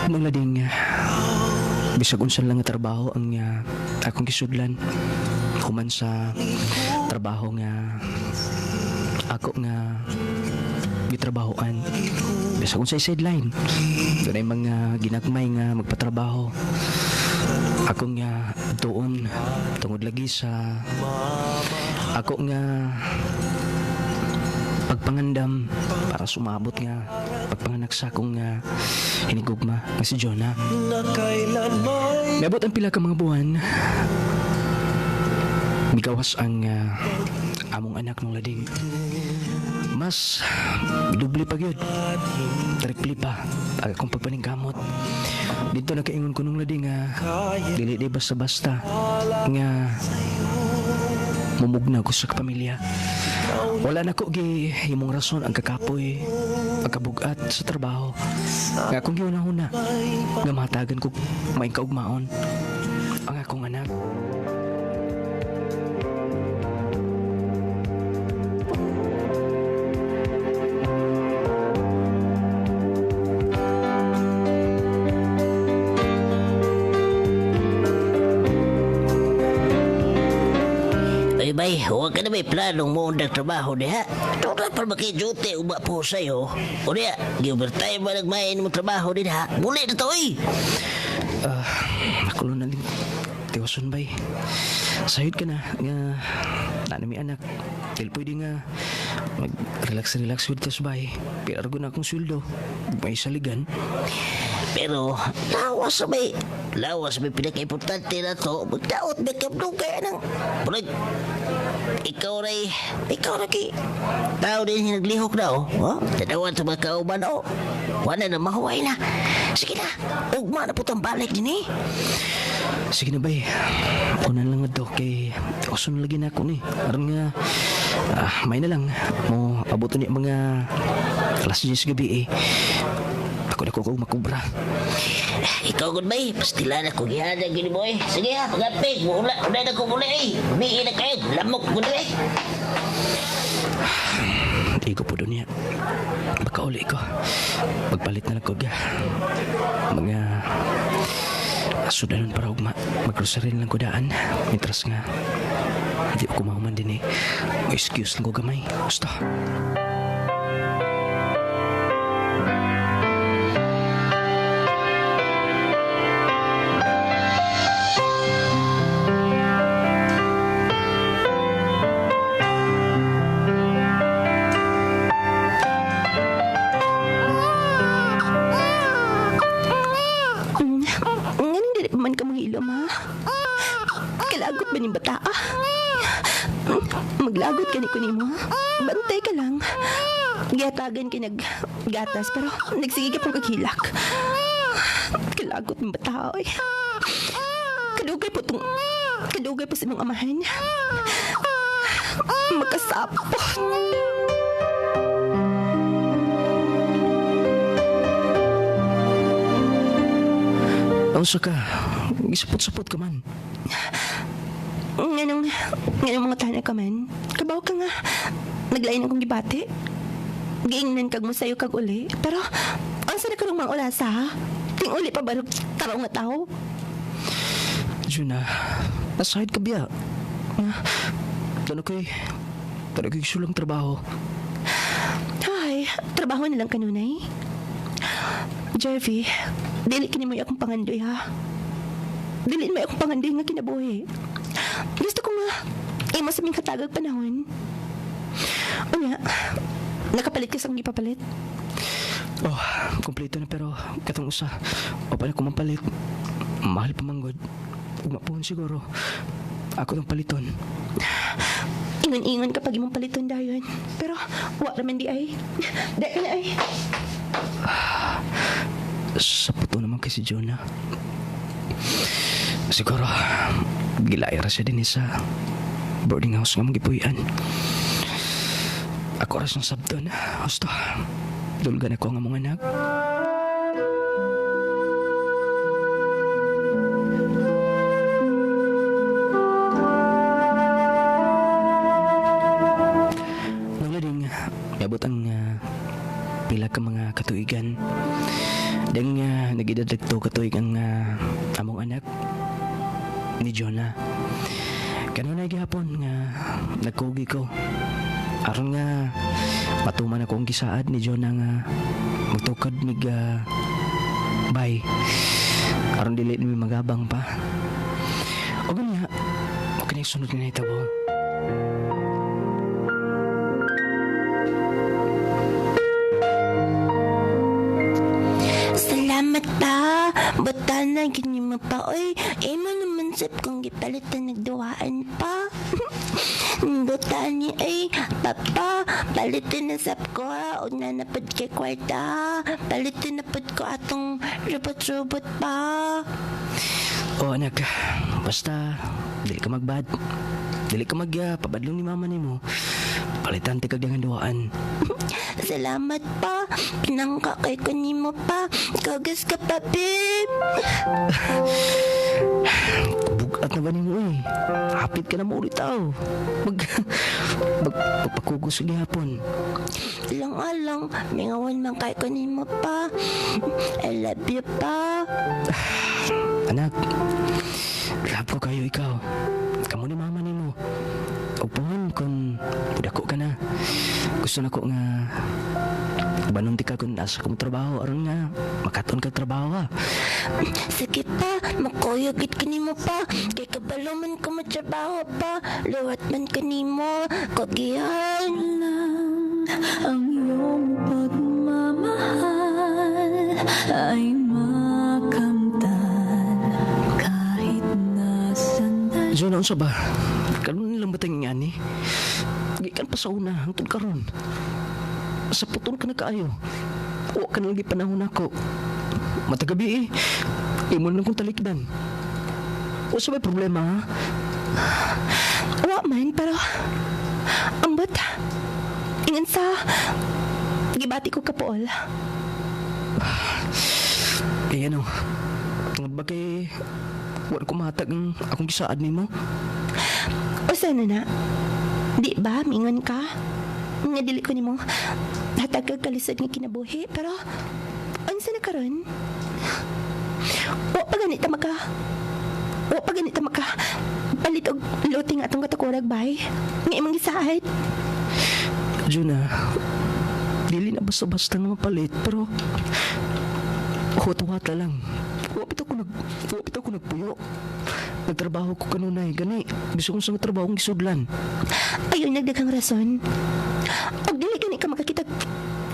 Nung lading, bisag unsa lang nga trabaho ang akong gisudlan. Human sa trabaho nga ako nga gitrabahoan. Bisag unsa sideline. Dunay mga ginagmay nga magpatrabaho. Ako nga doon tungod lagi sa ako nga pagpangandam para sumabot nga pagpanganak sa akong nga hinigugma nga si Jonah. Miabot ang pila ka mga buwan. Migawas ang among anak nung lading. Mas doble pa gyud. Triple pa ang akong pagpaningkamot. Dito nakaingon ko nung ladi nga dili di basta-basta nga mumugna ko sa pamilya. Wala na ko gi imong rason ang kakapoy, ang kabugat sa trabaho. Nga akong giunahuna nga mahatagan ko may kaugmaon ang akong anak. Ay bay, huwag ka na may planong mo undag trabaho diha. Turan pa maki-duty uba po sa'yo. O diha, gi-overtime ba nagmain mo trabaho diha? Muli na to eh. Nakulo na din. Tiwason bay. Sayod ka na nga na mi anak. Dili pwede nga mag-relax relax with us bay. Pero na akong sweldo. May saligan. Pero lawas sa may pinaka-importante na to. Magdaot may kabdugay ng murag ikaw ray ikaw ra kay tao din hinaglihok na oh. Oh, tanawan sa mga kauban oh. Wala na mahuway na. Sige na, ugma na putang balik din eh. Sige na bay. Una lang nga kay tiwason lagi na ako ni. Aron nga may na lang mo abuto ni mga alas 10 gabi eh. Ako na ko kog makubra. Ikaw gud bay, pastila na ko gihadag gini boy. Sige ha, pagapig, wala wala na ko muli eh. Umiin na kayo, lamok ko eh. Di ko po doon niya. Baka uli ko. Magpalit na lang ko ga. Mga sudanon para ugma. Maggrocery lang ko daan. Mientras nga hindi ko mahuman din eh. May excuse lang ko gamay. Basta. Nganong dili pa man ka manghilom, ha? Kalagot ba ni bata, ah? Maglagot ka ni ko nimo, ha? Bantay ka lang. Gihatagan ka naggatas, pero nagsige ka pong kaghilak. Kalagot ng bata, oy. Kadugay po tong... Kadugay po sa imong amahan. Makasapot. Unsa ka? Gisapot-sapot ka man. Nganong mga tana ka man, kabaw ka nga. Naglain akong gibati. Giingnan kag mo sayo kag uli. Pero, unsa na karong mga ulasa, ha? Ting uli pa barog taraw nga tao. Juna, nasahid ka biya. Doon ako'y, doon ako'y sulang trabaho. Ay, trabaho na lang kanunay. Jervy, dili kini mo akong pangandoy, ha? Dili mo akong pangandoy nga kinabuhi. Gusto ko nga, imo sa ming katagag panahon. Unya, nakapalit ka sa akong ipapalit? Oh, kompleto na pero katong usa. O pala ko mapalit. Mahal pa manggod. Ugma pohon siguro. Ako nang paliton. Ingon-ingon kapag imong paliton dayon. Pero, wa raman di ay. Di ka na ay. Sa puto naman kay si Jonah. Siguro, gilaya ra siya din sa boarding house nga magipuy-an. Ako ras ng sabton. Gusto, dulgan ako ang among anak. Nanglading, niabot ang pila ka mga katuigan. Dang nagedad to katuig ang among anak ni Jonah. Kanunay gihapon nga nagkugi ko. Aron nga matuman ako ang gisaad ni Jonah nga magtukad mig bay. Aron dili mi magabang pa. O ganya, okay na sunod nga nahitabo. Salamat Salamat pa. Bata na gini mo pa. Oy, imo naman sip kung gipalitan nagduwaan pa. Buta ni ay, papa, palitan na sap ko ha. O na napad kay kwarta. Palitan na pud ko atong robot-robot pa. Oh anak, basta dili ka magbad. Dili ka mag pabadlong ni mama nimo. Palitan ti kag dangan duwaan. Salamat pa. Pinangka kay ko nimo pa. Kagas ka pa, babe. Bugat na ba nimo eh? Hapit ka na mo ulit aw. Mag mag magpakugos sa gihapon. Lang-alang, mingawan man kay ko nimo pa. I love you pa. Anak, love ko kayo ikaw. Kamo ni mama nimo. Ug pohon kung dako ka na. Gusto na ko nga banon ti ka kung asa kong trabaho aron nga makaton ka trabaho ha. Sige pa, makuyog gid kanimo pa. Kay kabalo man ko matrabaho pa. Luwat man kanimo, kagihan. Lang ang iyong pagmamahal ay makamtan kahit na sandali. Jonah, unsa ba? Karon nilang batang ngani? Gikan pa sa una, hangtod karon. Sa putol ka na kaayo. Wa ka na lagi panahon nako. Matagabi eh. Imo lang kong talikdan. Unsa may problema ha? Wa man, pero ambot. Ingan sa gibati ko kapool. Kaya ano, tungod ba kay wa ko mahatag ang akong gisaad nimo? O sana na? Di ba, mingon ka? Nga dili ko nimo hatag kag kalisod nga kinabuhi, pero unsa na karon? Wa pa ganita maka Wa pa ganita maka palit og lote nga atong katukurag bay. Nga imong gisaad. Juna, dili na basta-basta nga mapalit, pero huwat-huwat lang. Wa bitaw ko nagpuyo. Nagtrabaho ko kanunay, gani. Gusto kong sa trabaho kong gisudlan. Ayaw nagdaghang rason. Og dili gani ka makakita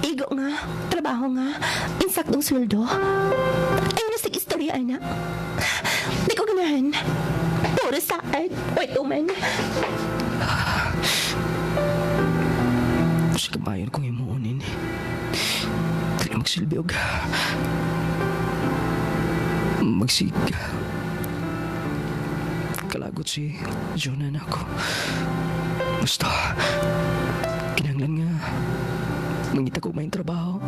igo nga, trabaho nga, insaktong sweldo. Ayaw na sig istorya ana. Di ko ganahan. Puro saad. Wait, uman. Sa kabayan kong imuunin. Dili magsilbi og magsig. Kalagot si Jonah na ako. Basta, kinahanglan nga mangita ko may trabaho.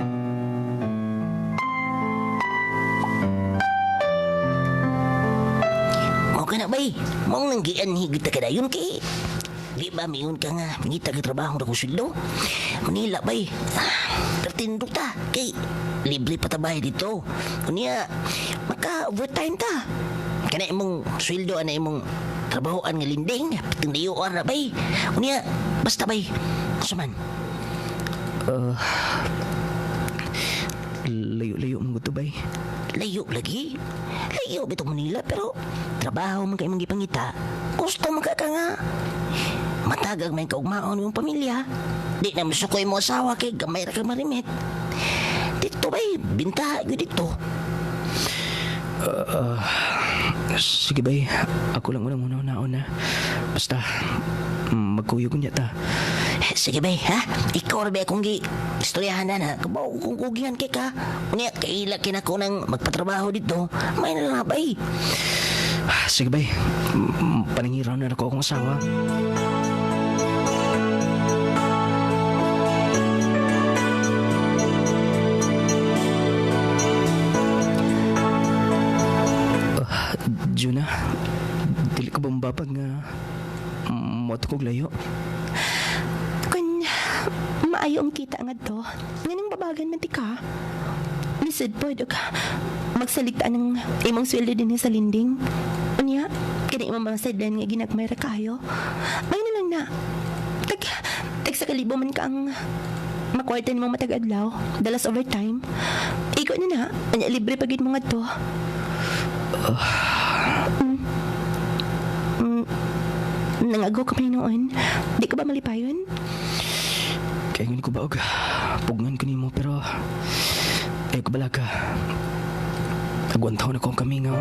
Mao ka na bay. Mao nang gian higit ka dayon kay. Di ba mingon ka nga mangita ka trabaho ra ko sweldo? Manila bay. Pertindog ta kay libre pa ta bay dito. Unya maka overtime ta. Kana imong sweldo ana imong trabahoan nga linding, piting ra bay. Unya basta bay. Unsa man? Layo-layo man gud to bay. Layo lagi. Layo bitong Manila pero trabaho man kay imong gipangita. Gusto man ka ka nga. Matagag may kaugmaon imong pamilya. Di na masukoy mo asawa kay gamay ra ka marimit. Dito bay, binta gyud dito. Sige bay, ako lang unang una-una. Basta, magkuyog niya ta. Sige bay, ha? Ikaw ra ba akong gi istoryahan na na. Kabaw kung kugihan kay ka. Unya kaila kinako nang magpatrabaho dito. May na lang bay. Sige bay, paningiraw na ako akong asawa. Juna, dili ka ba mababag nga moto kog layo? Kung maayo ang kita nga to, nganong babagan man ti ka? Lisod po, og magsaligtaan ng imong sweldo din sa linding. Unya, kini imong mga sideline nga ginagmay ra kayo. May na lang na. Tag, tag sa kalibo man ka ang makwarta nimong matag adlaw, dalas overtime. Iko na na, unya libre pagid mo nga to. Nangago kami noon. Di ka ba malipayon? Kaya ko ba og pugngan ko nimo pero ay ko bala ka. Agwantaw na ko ang kamingaw.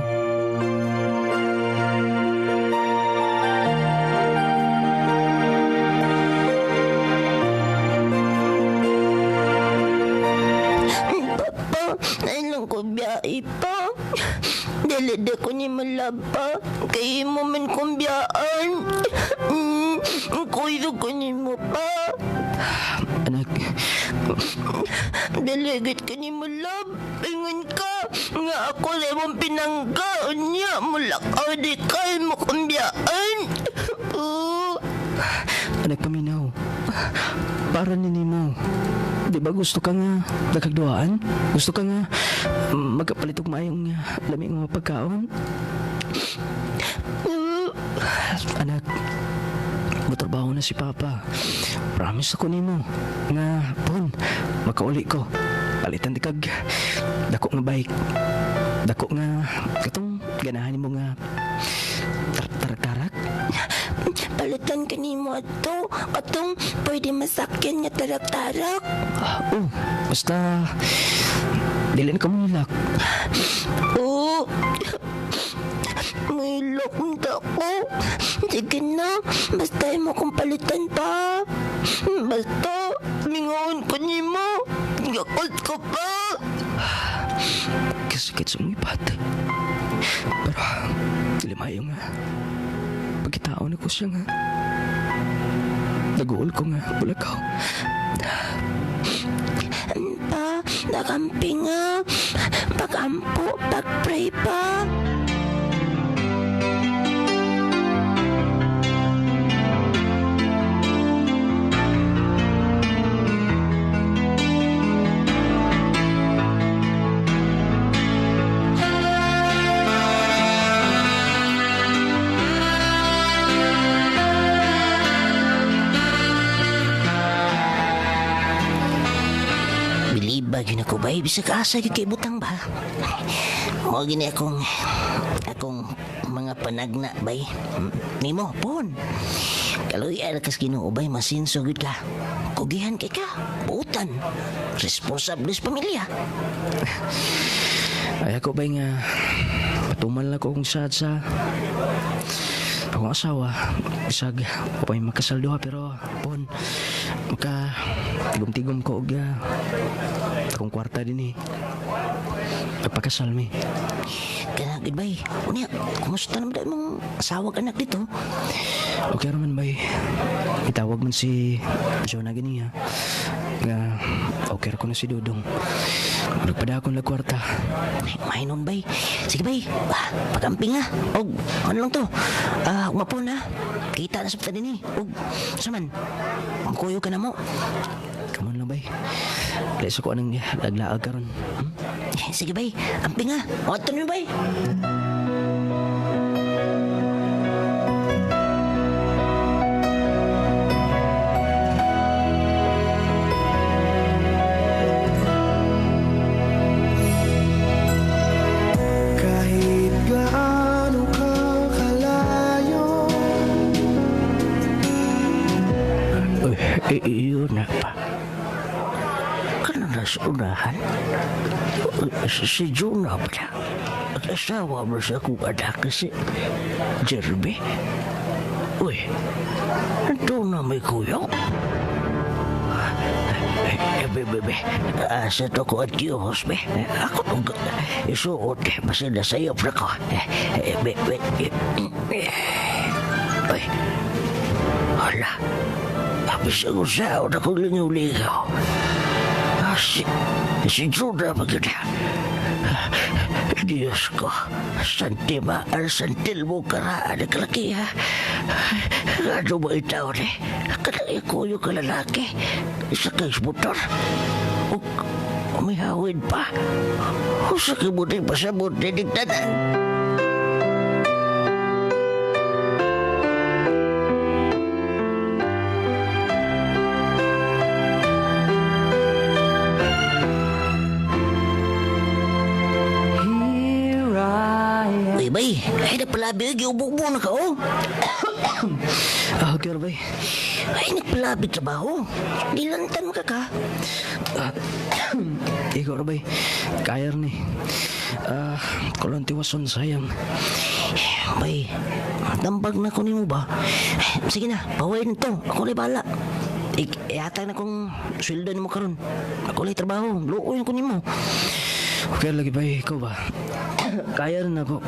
Papa, nailang ko biyahe pa. Dili di ko ni malaba. Kay mo man kong biyaan. Kuyo ko ni mo pa. Anak, Delegate ka ni mo, love. Ingon ka. Nga ako sa imong pinangga. Unya, mulakaw di ka mo kong biyaan. Oh. Anak, paminaw. Para ni nimo. Di ba gusto ka nga nakagduaan? Gusto ka nga magkapalit og maayong lami nga mga pagkaon? Anak, motrabaho na si Papa. Promise ako nimo nga pon makauli ko. Palitan di kag dako nga bike. Dako nga katong ganahan nimo nga tarak-tarak. Palitan ka ni mo ato. Katong pwede masakyan nga tarak-tarak. Oh, basta dili na ka mo. Oo. May lakunda ko. Sige na, basta mo kong palitan pa. Basta, mingaon ko ni mo. Gakot ko pa. Kasakit sa mong ipat. Pero, dili maayo nga. Pagkitao na ko siya nga. Naguol ko nga, bulakaw. Pa, nakampi nga. Pag-ampo, pag-pray pa. Believe ba gyud ako bay bisag asa gyud kay butang ba. Mo gini akong mga panagna bay. Nimo pon. Kaluy-an kas Ginoo bay, masinso gyud ka. Kugihan kay ka, buutan. Responsable sa pamilya. Ay ako ba nga patuman lang ko kung sad sa akong asawa, bisag ako pa'y makasal duha, pero pon maka tigom-tigom ko og akong kwarta din eh. Pagpakasal mi. Kana gid bay. Unya, kumusta naman daw imong asawa ug anak dito? Okay raman bay. Itawag man si Jonah ganiya nga okay ra ko na si Dudong. Nagpada akong lagkwarta. Ay, may nun bay. Sige bay, pagamping ha. Og ano lang to? Umapon ha. Kita na sa din eh. Og saman. Kuyo ka na mo. Come on lang bay. Dahil sa ko anong laglaag karon. Sige bay, amping ha. O, ato ni bay. Kahit gaano ka kalayo. Uy, iyon na pa. Kana na sa unahan? Uy, si Jonah pala. At asawa mo sa akong anak si Jeremy. Uy, ito na may kuyok. Eh, be, be, be. Asa to ko at Diyos, be. Ako itong isuot. Basta nasayop na ko. Eh, be, be, eh, eh. Uy, hala. Abis ang usaw na kong lingaw-lingaw. Si Jonah ba yun? Diyos ko, santima ang santil mo karaan ng kalaki, ha? Ano ba itaw ni? Kanang ikuyo ka lalaki. Isa kay motor. Ug umihawin pa. Usa kay mo din pasabot ni tanan. Uy, Bay, ay nagpalabi, giubo-ubo na ka, oh. Ah, okay, bay. Ay, nagpalabi trabaho. Dilantan ka ka. Ikaw ra bay. Kaya ni. Ah, kulon tiwason sayang. Bay, dambag na ko nimo ba? Eh, sige na, paway na to. Ako na bahala. Ihatag na kong sweldo nimo karon. Ako na trabaho. Luoy ko nimo. Okay lagi bay, ikaw ba? Kaya rin ako.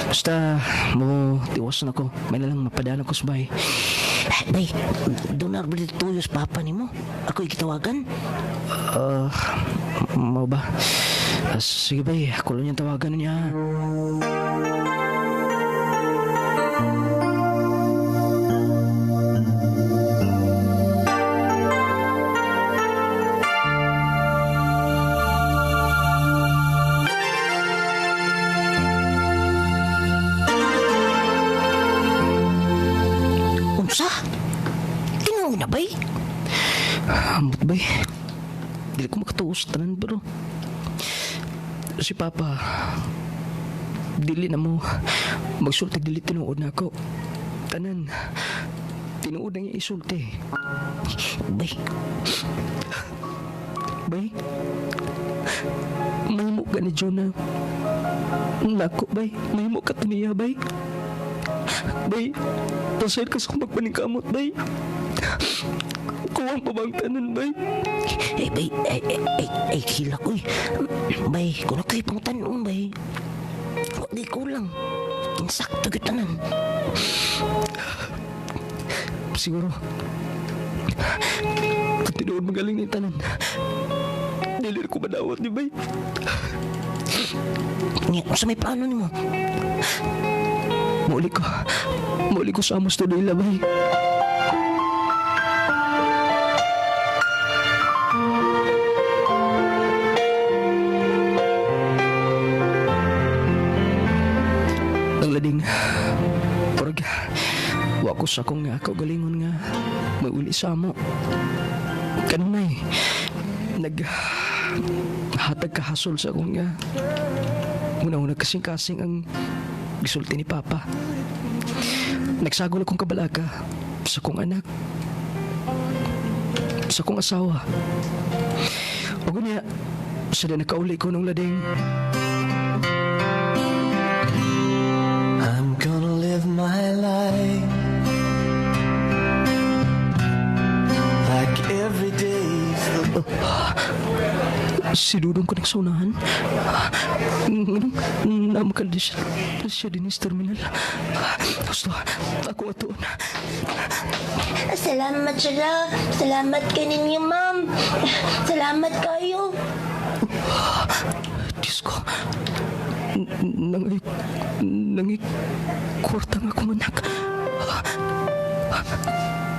Basta mo tiwason ako. May nalang mapadala ko sa bay. Eh, bay, doon na rin tuyos papa nimo. Ako ikitawagan. Ah, mau ba? Ah, sige bay, kulon niyang tawagan niya. Unsa? Tinuod na bay? Ambot bay. Dili ko makatuos tanan pero si Papa dili na mo magsulti dili tinuod na ako. Tanan tinuod na niya isulti. Bay, Bay. Mahimo ka ni Jonah. Nako, bay. Mahimo ka to niya, bay. Bay, pasayad ka sa akong pagpaningkamot, bay. Kuwang pa bang tanan, bay? ay bay, ay ay ay, ay hilak uy. Bay, kuno kay pangtanon bay. Wa di kulang. Insakto gyud tanan. Siguro, kung tinuod magaling ni tanan, dili ko madawat ni bay. Nya, unsa may plano nimo? Muli ko. Muli ko sa amos to nila, bay. Ang lading, parag, wa ko sa akong nga kaugalingon nga may uli sa amo. Kanunay, nag hatag kahasol sa akong nga una-una kasing-kasing ang gisulti ni Papa. Nagsagol akong kabalaka sa kong anak, sa kong asawa. Ug niya, sa na nakauli ko nung lading. I'm gonna live my life like every day's the Si Dudong ko nagsunahan. Nganong namakal di siya, siya din sa terminal. Gusto, ako atoon. Salamat sila. Salamat kay ninyo, ma'am. Salamat kayo. Diyos ko. Nangay, nangay, kwarta nga akong anak.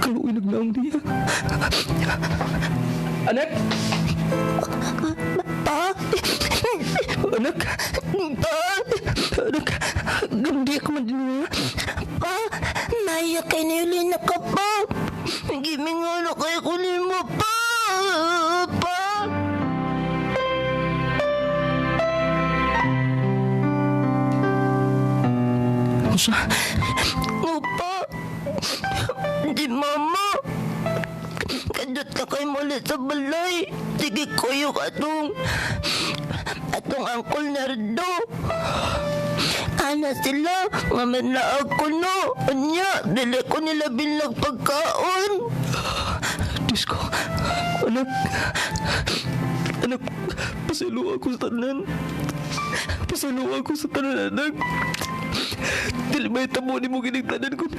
Kaluoy naglaong niya. Anak! Pa? Anak! Pa? Anak! Gandi ka man din niya. Pa? Maya kay niyulin na ka pa. Gimingolo kayo kunin mo pa. Pa? Unsa? No, pa. Di, mama. Kadot na kayo muli sa balay. Sige, kuyo atong atong Uncle Nardo. Ana sila, nga manlaag ko no. Anya, dili ko nila bilag pagkaon. Diyos ko. Anak. Anak, pasaylo ako sa tanan. Pasaylo ako sa tanan, anak. Dili may tamo ni mo gining tanan kung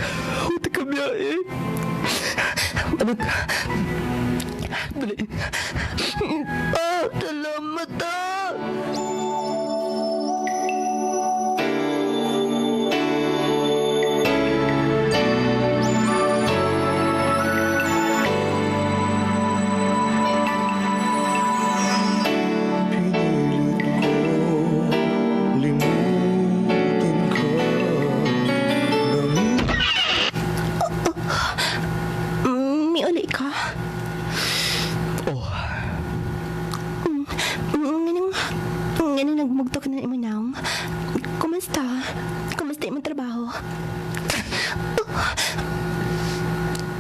huti ka biyahe. Anak. Dali. Ah, salamat ah. Pinilit ko limutan ka ng Miuli ka? Oh, Nganong Kumusta? Kumusta imong trabaho?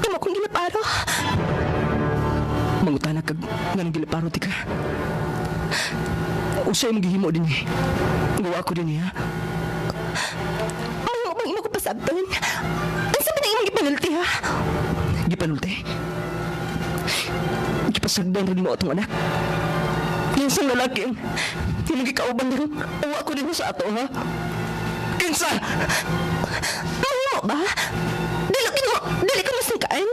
Imo kong gilaparo. Mangutana kag nganong gilaparo tika. Unsay imong gihimo dinhi? Gawa ko dinhi, ha? Mahimo bang imo ko pasabton? Unsa ba na imong gipanulti, ha? Gipanulti? Gipasagdan rin mo atong anak. Kinsang lalaki ang imong gikauban ron? Uwa ko din sa ato, ha? Kinsa? Mahimo ba? Dili ko dili ko masangkaan.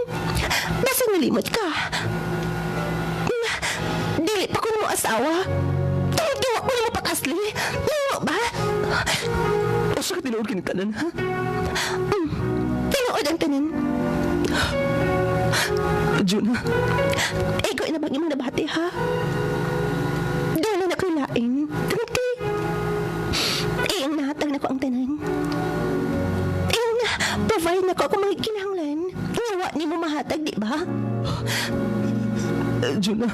Basta nalimot ka. Dili pa ko mo asawa. Tungod kay wa ko nimo pakasli. Mahimo ba? Usa ka tinuod kining tanan, ha? Tinuod ang tanan. Juna. Ikaw na bang imong nabati, ha? Doon na ako'y lain. Tungod kay iyang nahatag na ko ang tanan. Iyang na provide na ko ako mga kinahanglan. Nga wa nimo mahatag, di ba? Juna.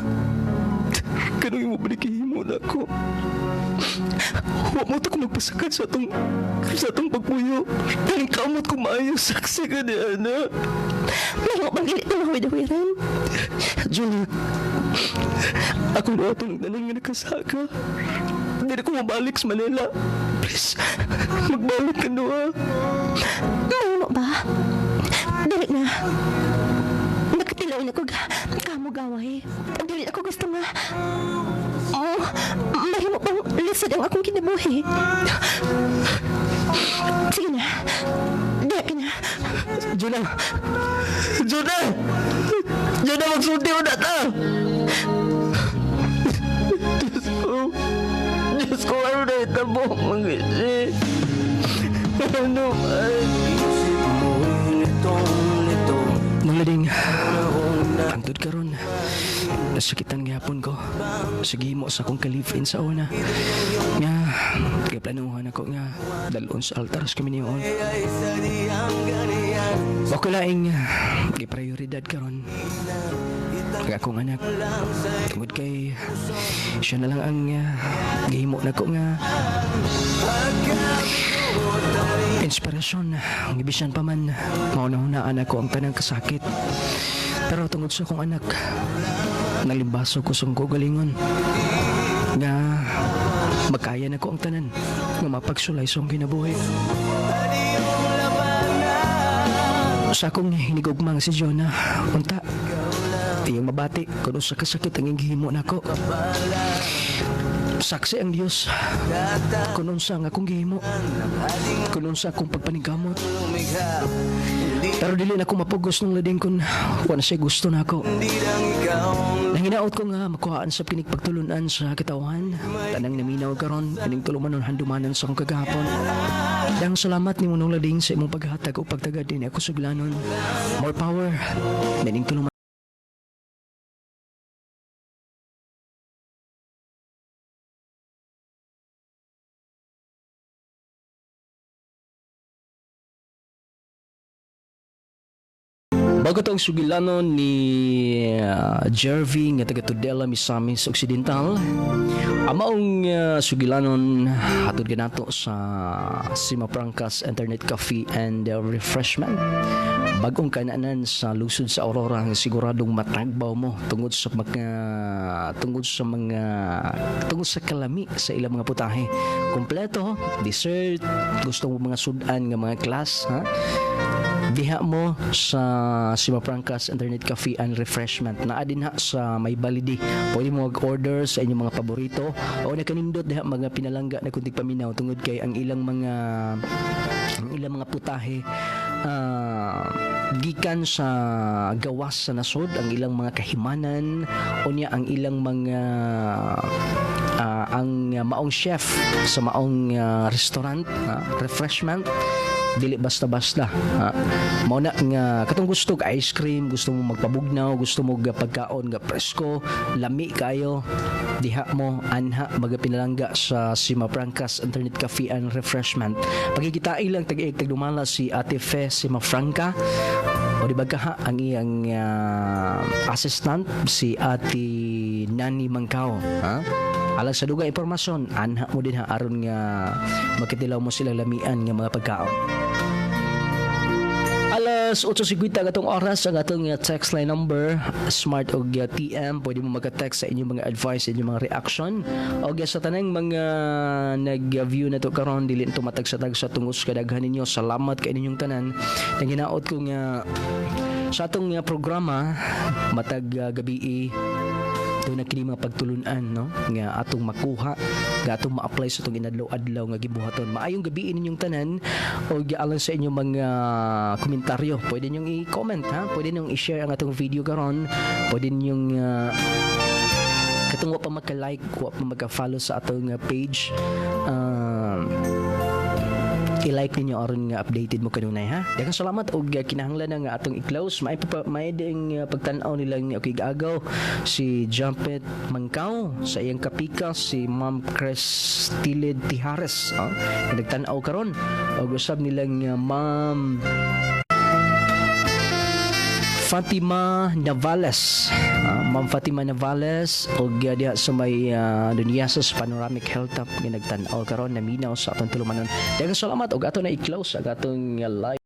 Kanang imo balik himo na ako. Wa mo to ko magpasakad sa atong pagpuyo. Kaning kamot ko maayo, saksi ka ni ana. Mahimo bang dili ko mahawid-hawiran? Juna. Ako na atong tanan nga nakasaka. Hindi na ko mabalik sa Manila. Please, magbalik ka no, ha? Mahimo ba? Dili na. Nakatilaw na ko kamo gaway. Dili ako gusto nga. Oh, mahimo bang lisod ang akong kinabuhi? Sige na. Di ka na. Juna! Juna! Juna, magsulti mo na ta! Diyos ko. Diyos ko, ano na itabo? Mga ano man? Mga lading, antod karon, nasakitan gihapon ko. Sige mo sa akong ka-live-in sa una. Nga, giplanuhan ako nga dalon sa altar sa kami niyon. Wa ko laing giprioridad karon ang akong anak. Tungod kay siya na lang ang gihimo nako nga inspirasyon. Ang ibisan pa man, mauna-hunaan ako ang tanang kasakit. Pero tungod sa akong anak, nalimbaso ko sa akong galingon. Nga makaya na ko ang tanan nga mapagsulay sa akong kinabuhi. Sa akong hinigugmang si Jonah, unta, iyang mabati kung usa kasakit ang iyang gihimo nako. Saksi ang Dios kung unsa ang akong gihimo, kung unsa akong pagpaningkamot. Pero dili na ako mapugos ng lading kung wala siya gusto na ako. Nanginaot ko nga makuhaan sa pinigpagtulunan sa katawhan. Tanang naminaw karon ining tulumanon handumanan sa akong kagahapon. Dang salamat ni Munong Lading sa imong paghatag o pagtagad din ako suglanon. More power nining tulumanon. Bago tong sugilanon ni Jervy nga taga Tudela, Misamis Occidental. Ang maong sugilanon hatod ganato sa Sima Prangkas Internet Cafe and Refreshment. Bagong kananan sa lungsod sa Aurora ang siguradong matagbaw mo tungod sa kalami sa ilang mga putahe. Kompleto, dessert, gusto mo mga sudan nga mga class, ha? Diha mo sa Sima Prangkas Internet Cafe and Refreshment. Naa din ha sa may balidi. Pwede mo mag-order sa inyong mga paborito o nakanindot diha mga pinalangga na kunting paminaw tungod kay ang ilang mga putahe gikan sa gawas sa nasod ang ilang mga kahimanan, unya ang ilang mga ang maong chef sa maong restaurant, refreshment, dili basta-basta, ha. Mao na nga katong gusto og ice cream, gusto mo magpabugnaw, gusto mo ga pagkaon nga presko, lami kayo, diha mo anha magapinalangga sa Sima Prangkas Internet Cafe and Refreshment. Pagkikitai lang tag-iig tagdumala si Ate Fe Sima Franca o di ba kaha ang iyang assistant si Ate Nani Mangkao, ha? Alang sa dugang impormasyon, anha mo dinha aron nga makitilaw mo sila lamian nga mga pagkaon. Alas 8:50 ang atong oras. Ang atong text line number, Smart og TM, pwede mo magka-text sa inyong mga advice, sa inyong mga reaction og sa tanang mga nag-view na to karon. Dili to matagsa-tagsa tungod sa kadaghan ninyo. Salamat kay ninyong tanan. Nang hinaot ko nga sa atong programa matag gabi, duna kini mga pagtulunan, no, nga atong makuha, nga atong ma-apply sa atong inadlaw-adlaw nga gibuhaton. Maayong gabi ninyong tanan og alang sa inyong mga komentaryo, pwede ninyong i-comment ha, pwede ninyong i-share ang atong video karon, pwede ninyong katong wa pa maka-like, wa pa maka-follow sa atong page, i-like ninyo aron nga updated mo kanunay ha. Daghang salamat og kinahanglan na nga atong i-close. May pa may ding pagtan-aw nilang okay agaw si Jumpet Mangkaw sa iyang kapikas si Ma'am Chris Tilid Tijares, nga nagtan-aw karon og usab nilang Ma'am Fatima Navales. Ma'am Fatima Navales og diha sa may Dunyasas Panoramic Hilltop nga nagtan-aw karon, naminaw sa atong tulumanon. Daghang salamat og ato na i-close ang atong live.